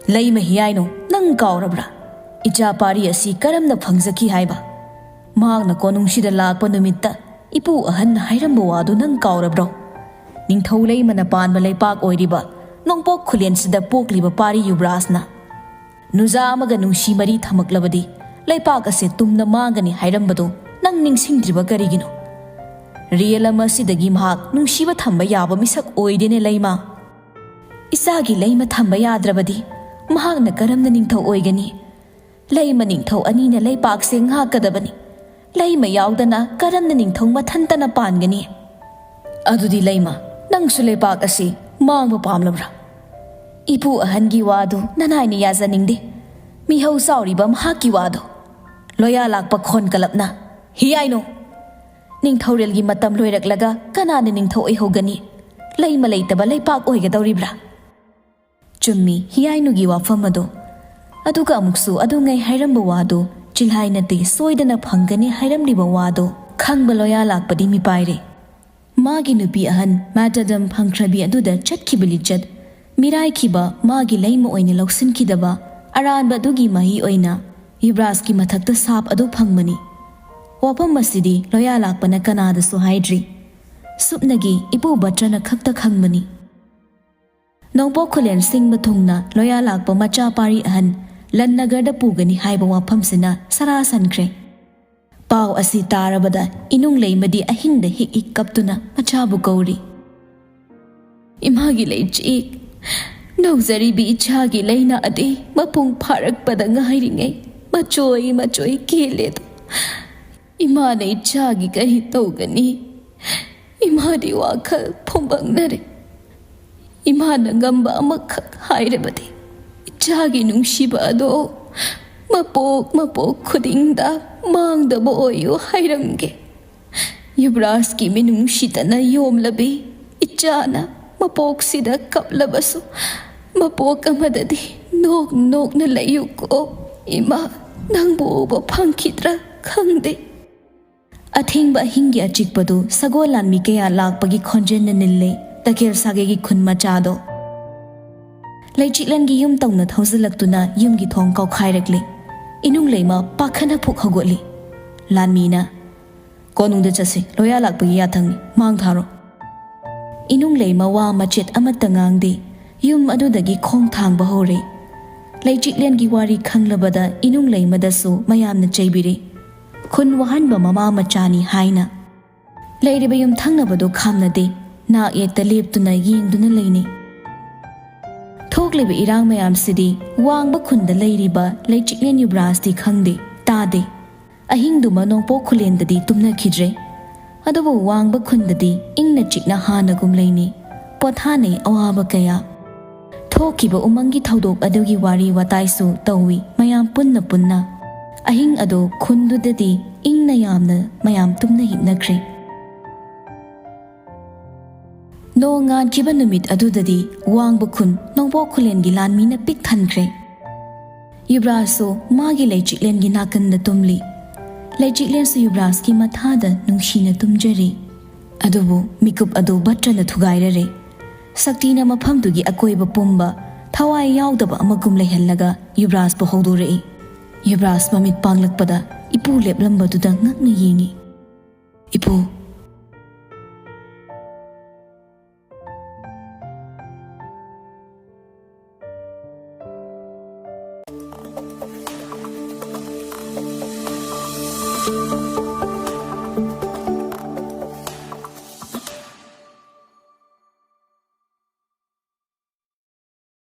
"ꯂꯩꯃ ꯍꯤꯌꯥꯏꯅꯨ, ꯅꯪ ꯀꯥꯎꯔꯕ꯭ꯔꯥ? ꯏꯆꯥ ꯄꯥꯔꯤ ꯑꯁꯤ ꯀꯔꯝꯅ ꯐꯪꯖꯈꯤ ꯍꯥꯏꯕ? ꯃꯍꯥꯛꯅ ꯀꯣꯅꯨꯡꯁꯤꯗ ꯂꯥꯛꯄ ꯅꯨꯃꯤꯠꯇ ꯏꯄꯨ ꯑꯍꯟꯅ ꯍꯥꯏꯔꯝꯕ ꯋꯥꯗꯨ ꯅꯪ ꯀꯥꯎꯔꯕ꯭ꯔꯣ? ꯅꯤꯡꯊꯧ ꯂꯩꯃꯅ ꯄꯥꯟꯕ ꯂꯩꯄꯥꯛ ꯑꯣꯏꯔꯤꯕ ꯅꯣꯡꯄꯣꯛ ꯈꯨꯂꯦꯟꯁꯤꯗ ꯄꯣꯛꯂꯤꯕ ꯄꯥꯔꯤ ꯌꯨꯕ꯭ꯔꯥꯖꯅ ꯅꯨꯖꯥ ꯑꯃꯒ ꯅꯨꯡꯁꯤ ꯃꯔꯤ ꯊꯝꯃꯛꯂꯕꯗꯤ ꯂꯩꯄꯥꯛ ꯑꯁꯦ ꯇꯨꯝꯅ ꯃꯥꯡꯒꯅꯤ ꯍꯥꯏꯔꯝꯕꯗꯨ ꯅꯪ ꯅꯤꯡꯁꯤꯡꯗ꯭ꯔꯤꯕ ꯀꯔꯤꯒꯤꯅꯣ? ꯔꯤꯌꯦꯜ ꯑꯃ ꯑꯁꯤꯗꯒꯤ ꯃꯍꯥꯛ ꯅꯨꯡꯁꯤꯕ ꯊꯝꯕ ꯌꯥꯕ ꯃꯤꯁꯛ ꯑꯣꯏꯗꯦꯅꯦ ꯂꯩꯃ꯫ ꯏꯆꯥꯒꯤ ꯂꯩꯃ ꯊꯝꯕ ꯌꯥꯗ꯭ꯔꯕꯗꯤ ꯃꯍꯥꯛꯅ ꯀꯔꯝꯅ ꯅꯤꯡꯊꯧ ꯑꯣꯏꯒꯅꯤ? ꯂꯩꯃ ꯅꯤꯡꯊꯧ ꯑꯅꯤꯅ ꯂꯩꯄꯥꯛꯁꯦ ꯉꯥꯛꯀꯗꯕꯅꯤ꯫ ꯂꯩꯃ ꯌꯥꯎꯗꯅ ꯀꯔꯝꯅ ꯅꯤꯡꯊꯧ ꯃꯊꯟꯇꯅ ꯄꯥꯟꯒꯅꯤ? ꯑꯗꯨꯗꯤ ꯂꯩꯃ, ꯅꯪꯁꯨ ꯂꯩꯄꯥꯛ ꯑꯁꯤ ꯃꯥꯡꯕ ꯄꯥꯝꯂꯕ꯭ꯔꯥ?" ꯏꯄꯨ ꯑꯍꯟꯒꯤ ꯋꯥꯗꯨ ꯅꯅꯥꯏꯅ ꯌꯥꯖꯅꯤꯡꯗꯦ꯫ ꯃꯤꯍꯧ ꯆꯥꯎꯔꯤꯕ ꯃꯍꯥꯛꯀꯤ ꯋꯥꯗꯨ꯫ ꯂꯣꯌꯥ ꯂꯥꯛꯄ ꯈꯣꯟ ꯀꯂꯞꯅ, "ꯍꯤꯌꯥꯏꯅꯨ! ꯅꯤꯡꯊꯧꯔꯦꯜꯒꯤ ꯃꯇꯝ ꯂꯣꯏꯔꯛꯂꯒ ꯀꯅꯥꯅ ꯅꯤꯡꯊꯧ ꯑꯣꯏꯍꯧꯒꯅꯤ? ꯂꯩꯃ ꯂꯩꯇꯕ ꯂꯩꯄꯥꯛ ꯑꯣꯏꯒꯗꯧꯔꯤꯕ꯭ꯔꯥ?" ꯆꯨꯝꯃꯤ ꯍꯤꯌꯥꯏꯅꯨꯒꯤ ꯋꯥꯐꯝ ꯑꯗꯨ꯫ ꯑꯗꯨꯒ ꯑꯃꯨꯛꯁꯨ ꯑꯗꯨꯉꯩ ꯍꯥꯏꯔꯝꯕ ꯋꯥꯗꯨ ꯆꯤꯜꯍꯥꯏ ꯅꯠꯇꯦ, ꯁꯣꯏꯗꯅ ꯐꯪꯒꯅꯤ ꯍꯥꯏꯔꯝꯂꯤꯕ ꯋꯥꯗꯨ ꯈꯪꯕ ꯂꯣꯌꯥ ꯂꯥꯛꯄꯗꯤ ꯃꯤꯄꯥꯏꯔꯦ꯫ ꯃꯥꯒꯤ ꯅꯨꯄꯤ ꯑꯍꯟ ꯃꯥꯇꯥꯗꯝ ꯐꯪꯈ꯭ꯔꯕꯤ ꯑꯗꯨꯗ ꯆꯠꯈꯤꯕ ꯂꯤꯆꯠ ꯃꯤꯔꯥꯏꯈꯤꯕ ꯃꯥꯒꯤ ꯂꯩꯃ ꯑꯣꯏꯅ ꯂꯧꯁꯤꯟꯈꯤꯗꯕ ꯑꯔꯥꯟꯕ ꯑꯗꯨꯒꯤ ꯃꯍꯩ ꯑꯣꯏꯅ ꯌꯨꯕꯔꯥꯖꯀꯤ ꯃꯊꯛꯇ ꯁꯥꯞ ꯑꯗꯨ ꯐꯪꯕꯅꯤ꯫ ꯋꯥꯐꯝ ꯑꯁꯤꯗꯤ ꯂꯣꯌꯥ ꯂꯥꯛꯄꯅ ꯀꯅꯥꯗꯁꯨ ꯍꯥꯏꯗ꯭ꯔꯤ꯫ ꯁꯨꯞꯅꯒꯤ ꯏꯄꯨ ꯕꯠꯇ꯭ꯔꯅ ꯈꯛꯇ ꯈꯪꯕꯅꯤ꯫ ꯅꯣꯡꯄꯣꯛ ꯈꯨꯂꯦꯟ ꯁꯤꯡꯕ ꯊꯨꯡꯅ ꯂꯣꯌꯥ ꯂꯥꯛꯄ ꯃꯆꯥ ꯄꯥꯔꯤ ꯑꯍꯟ ꯂꯟ ꯅꯒꯔꯗ ꯄꯨꯒꯅꯤ ꯍꯥꯏꯕ ꯋꯥꯐꯝꯁꯤꯅ ꯁꯔꯥ ꯁꯟꯈ꯭ꯔꯦ꯫ ꯄꯥꯎ ꯑꯁꯤ ꯇꯥꯔꯕꯗ ꯏꯅꯨꯡ ꯂꯩꯃꯗꯤ ꯑꯍꯤꯡꯗ ꯍꯤꯛ ꯍꯤꯛ ꯀꯞꯇꯨꯅ ꯃꯆꯥꯕꯨ ꯀꯧꯔꯤ꯫ "ꯏꯃꯥꯒꯤ ꯂꯩꯆꯤꯛ, ꯅꯧꯖꯔꯤꯕꯤ ꯏꯆꯥꯒꯤ ꯂꯩꯅꯥꯗꯤ ꯃꯄꯨꯡ ꯐꯥꯔꯛꯄꯗ ꯉꯥꯏꯔꯤꯉꯩ ꯃꯆꯣꯏ ꯃꯆꯣꯏ ꯀꯦꯜꯂꯦꯗꯣ꯫ ꯏꯃꯥꯅ ꯏꯆꯥꯒꯤ ꯀꯔꯤ ꯇꯧꯒꯅꯤ? ꯏꯃꯥꯗꯤ ꯋꯥꯈꯜ ꯐꯨꯝꯕꯪꯅꯔꯦ꯫ ꯏꯃꯥꯅ ꯉꯝꯕ ꯑꯃꯈꯛ ꯍꯥꯏꯔꯕꯗꯤ ꯏꯆꯥꯒꯤ ꯅꯨꯡꯁꯤꯕ ꯑꯗꯣ ꯃꯄꯣꯛ ꯃꯄꯣꯛ ꯈꯨꯗꯤꯡꯗ ꯃꯥꯡꯗꯕ ꯑꯣꯏꯌꯨ ꯍꯥꯏꯔꯝꯒꯦ꯫ ꯌꯨꯕꯔꯥꯖꯀꯤ ꯃꯤꯅꯨꯡꯁꯤꯗꯅ ꯌꯣꯝꯂꯕꯤ ꯏꯆꯥꯅ ꯃꯄꯣꯛꯁꯤꯗ ꯀꯞꯂꯕꯁꯨ ꯃꯄꯣꯛ ꯑꯃꯗꯗꯤ ꯅꯣꯛ ꯅꯣꯛꯅ ꯂꯩꯌꯨꯀꯣ꯫ ꯏꯃꯥ, ꯅꯪꯕꯨ ꯎꯕ ꯐꯪꯈꯤꯗ꯭ꯔꯥ ꯈꯪꯗꯦ꯫" ꯑꯊꯦꯡꯕ ꯑꯍꯤꯡꯒꯤ ꯑꯆꯤꯛꯄꯗꯨ ꯁꯒꯣꯜ ꯂꯥꯟꯃꯤ ꯀꯌꯥ ꯂꯥꯛꯄꯒꯤ ꯈꯣꯟꯖꯦꯜꯅ ꯅꯤꯜꯂꯦ꯫ ꯇꯈꯦꯜ ꯁꯥꯒꯩꯒꯤ ꯈꯨꯟ ꯃꯆꯥꯗꯣ ꯂꯩꯆꯤꯛꯂꯦꯟꯒꯤ ꯌꯨꯝ ꯇꯧꯅ ꯊꯧꯖꯤꯜꯂꯛꯇꯨꯅ ꯌꯨꯝꯒꯤ ꯊꯣꯡ ꯀꯥꯎꯈꯥꯏꯔꯛꯂꯦ꯫ ꯏꯅꯨꯡ ꯂꯩꯃ ꯄꯥꯈꯠꯅ ꯐꯨꯛ ꯍꯧꯒꯠꯂꯤ꯫ ꯂꯥꯟꯃꯤꯅ, "ꯀꯣꯅꯨꯡꯗ ꯆꯠꯁꯤ, ꯂꯣꯌꯥ ꯂꯥꯛꯄꯒꯤ ꯌꯥꯊꯪꯅꯤ, ꯃꯥꯡ ꯊꯥꯔꯣ꯫" ꯏꯅꯨꯡ ꯂꯩꯃ ꯋꯥ ꯃꯆꯦꯠ ꯑꯃꯠꯇ ꯉꯥꯡꯗꯦ꯫ ꯌꯨꯝ ꯑꯗꯨꯗꯒꯤ ꯈꯣꯡ ꯊꯥꯡꯕ ꯍꯧꯔꯦ꯫ ꯂꯩꯆꯤꯛꯂꯦꯟꯒꯤ ꯋꯥꯔꯤ ꯈꯪꯂꯕꯗ ꯏꯅꯨꯡ ꯂꯩꯃꯗꯁꯨ ꯃꯌꯥꯝꯅ ꯆꯩꯕꯤꯔꯦ꯫ ꯈꯨꯟ ꯋꯥꯍꯟꯕ ꯃꯃꯥ ꯃꯆꯥꯅꯤ ꯍꯥꯏꯅ꯫ ꯂꯩꯔꯤꯕ ꯌꯨꯝꯊꯪꯅꯕꯗꯨ ꯈꯥꯝꯅꯗꯦ, ꯅꯥꯛ ꯌꯦꯠꯇ ꯂꯦꯞꯇꯨꯅ ꯌꯦꯡꯗꯨꯅ ꯂꯩꯅꯩ꯫ ꯊꯣꯛꯂꯤꯕ ꯏꯔꯥꯡ ꯃꯌꯥꯝꯁꯤꯗꯤ ꯋꯥꯡꯕ ꯈꯨꯟꯗ ꯂꯩꯔꯤꯕ ꯂꯩꯆꯤꯛꯂꯦꯟ ꯌꯨꯕꯔꯥꯖꯇꯤ ꯈꯪꯗꯦ, ꯇꯥꯗꯦ꯫ ꯑꯍꯤꯡꯗꯨꯃ ꯅꯣꯡꯄꯣꯛ ꯈꯨꯂꯦꯟꯗꯗꯤ ꯇꯨꯝꯅꯈꯤꯗ꯭ꯔꯦ꯫ ꯑꯗꯨꯕꯨ ꯋꯥꯡꯕ ꯈꯨꯟꯗꯗꯤ ꯏꯪꯅ ꯆꯤꯛꯅ ꯍꯥꯟꯅꯒꯨꯝ ꯂꯩꯅꯤ꯫ ꯄꯣꯊꯥꯅꯩ ꯑꯋꯥꯕ ꯀꯌꯥ꯫ ꯊꯣꯛꯈꯤꯕ ꯎꯃꯪꯒꯤ ꯊꯧꯗꯣꯛ ꯑꯗꯨꯒꯤ ꯋꯥꯔꯤ ꯋꯥꯇꯥꯏꯁꯨ ꯇꯧꯏ ꯃꯌꯥꯝ ꯄꯨꯟꯅ ꯄꯨꯟꯅ꯫ ꯑꯍꯤꯡ ꯑꯗꯨ ꯈꯨꯟꯗꯨꯗꯗꯤ ꯏꯪꯅ ꯌꯥꯝꯅ ꯃꯌꯥꯝ ꯇꯨꯝꯅ ꯍꯤꯞꯅꯈ꯭ꯔꯦ꯫ ꯅꯣꯡ ꯉꯥꯟꯈꯤꯕ ꯅꯨꯃꯤꯠ ꯑꯗꯨꯗꯗꯤ ꯋꯥꯡꯕ ꯈꯨꯟ ꯅꯣꯡꯄꯣꯛ ꯈꯨꯂꯦꯟꯒꯤ ꯂꯥꯟꯃꯤꯅ ꯄꯤꯛ ꯊꯟꯈ꯭ꯔꯦ꯫ ꯌꯨꯕ꯭ꯔꯥꯖꯁꯨ ꯃꯥꯒꯤ ꯂꯩꯆꯤꯛꯂꯦꯟꯒꯤ ꯅꯥꯀꯟꯗ ꯇꯨꯝꯂꯤ꯫ ꯂꯩꯆꯤꯛꯂꯦꯟꯁꯨ ꯌꯨꯕ꯭ꯔꯥꯖꯀꯤ ꯃꯊꯥꯗ ꯅꯨꯡꯁꯤꯅ ꯇꯨꯝꯖꯔꯤ꯫ ꯑꯗꯨꯕꯨ ꯃꯤꯀꯨꯞ ꯑꯗꯨ ꯕꯠꯇ꯭ꯔꯅ ꯊꯨꯒꯥꯏꯔꯔꯦ꯫ ꯁꯛꯇꯤꯅ ꯃꯐꯝꯗꯨꯒꯤ ꯑꯀꯣꯏꯕ ꯄꯨꯝꯕ ꯊꯋꯥꯏ ꯌꯥꯎꯗꯕ ꯑꯃꯒꯨꯝ ꯂꯩꯍꯜꯂꯒ ꯌꯨꯕ꯭ꯔꯥꯖꯄꯨ ꯍꯧꯗꯣꯔꯛꯏ꯫ ꯌꯨꯕ꯭ꯔꯥꯖ ꯃꯃꯤꯠ ꯄꯥꯡꯂꯛꯄꯗ ꯏꯄꯨ ꯂꯦꯞꯂꯝꯕꯗꯨꯗ ꯉꯛꯅ ꯌꯦꯡꯏ꯫ "ꯏꯄꯨ,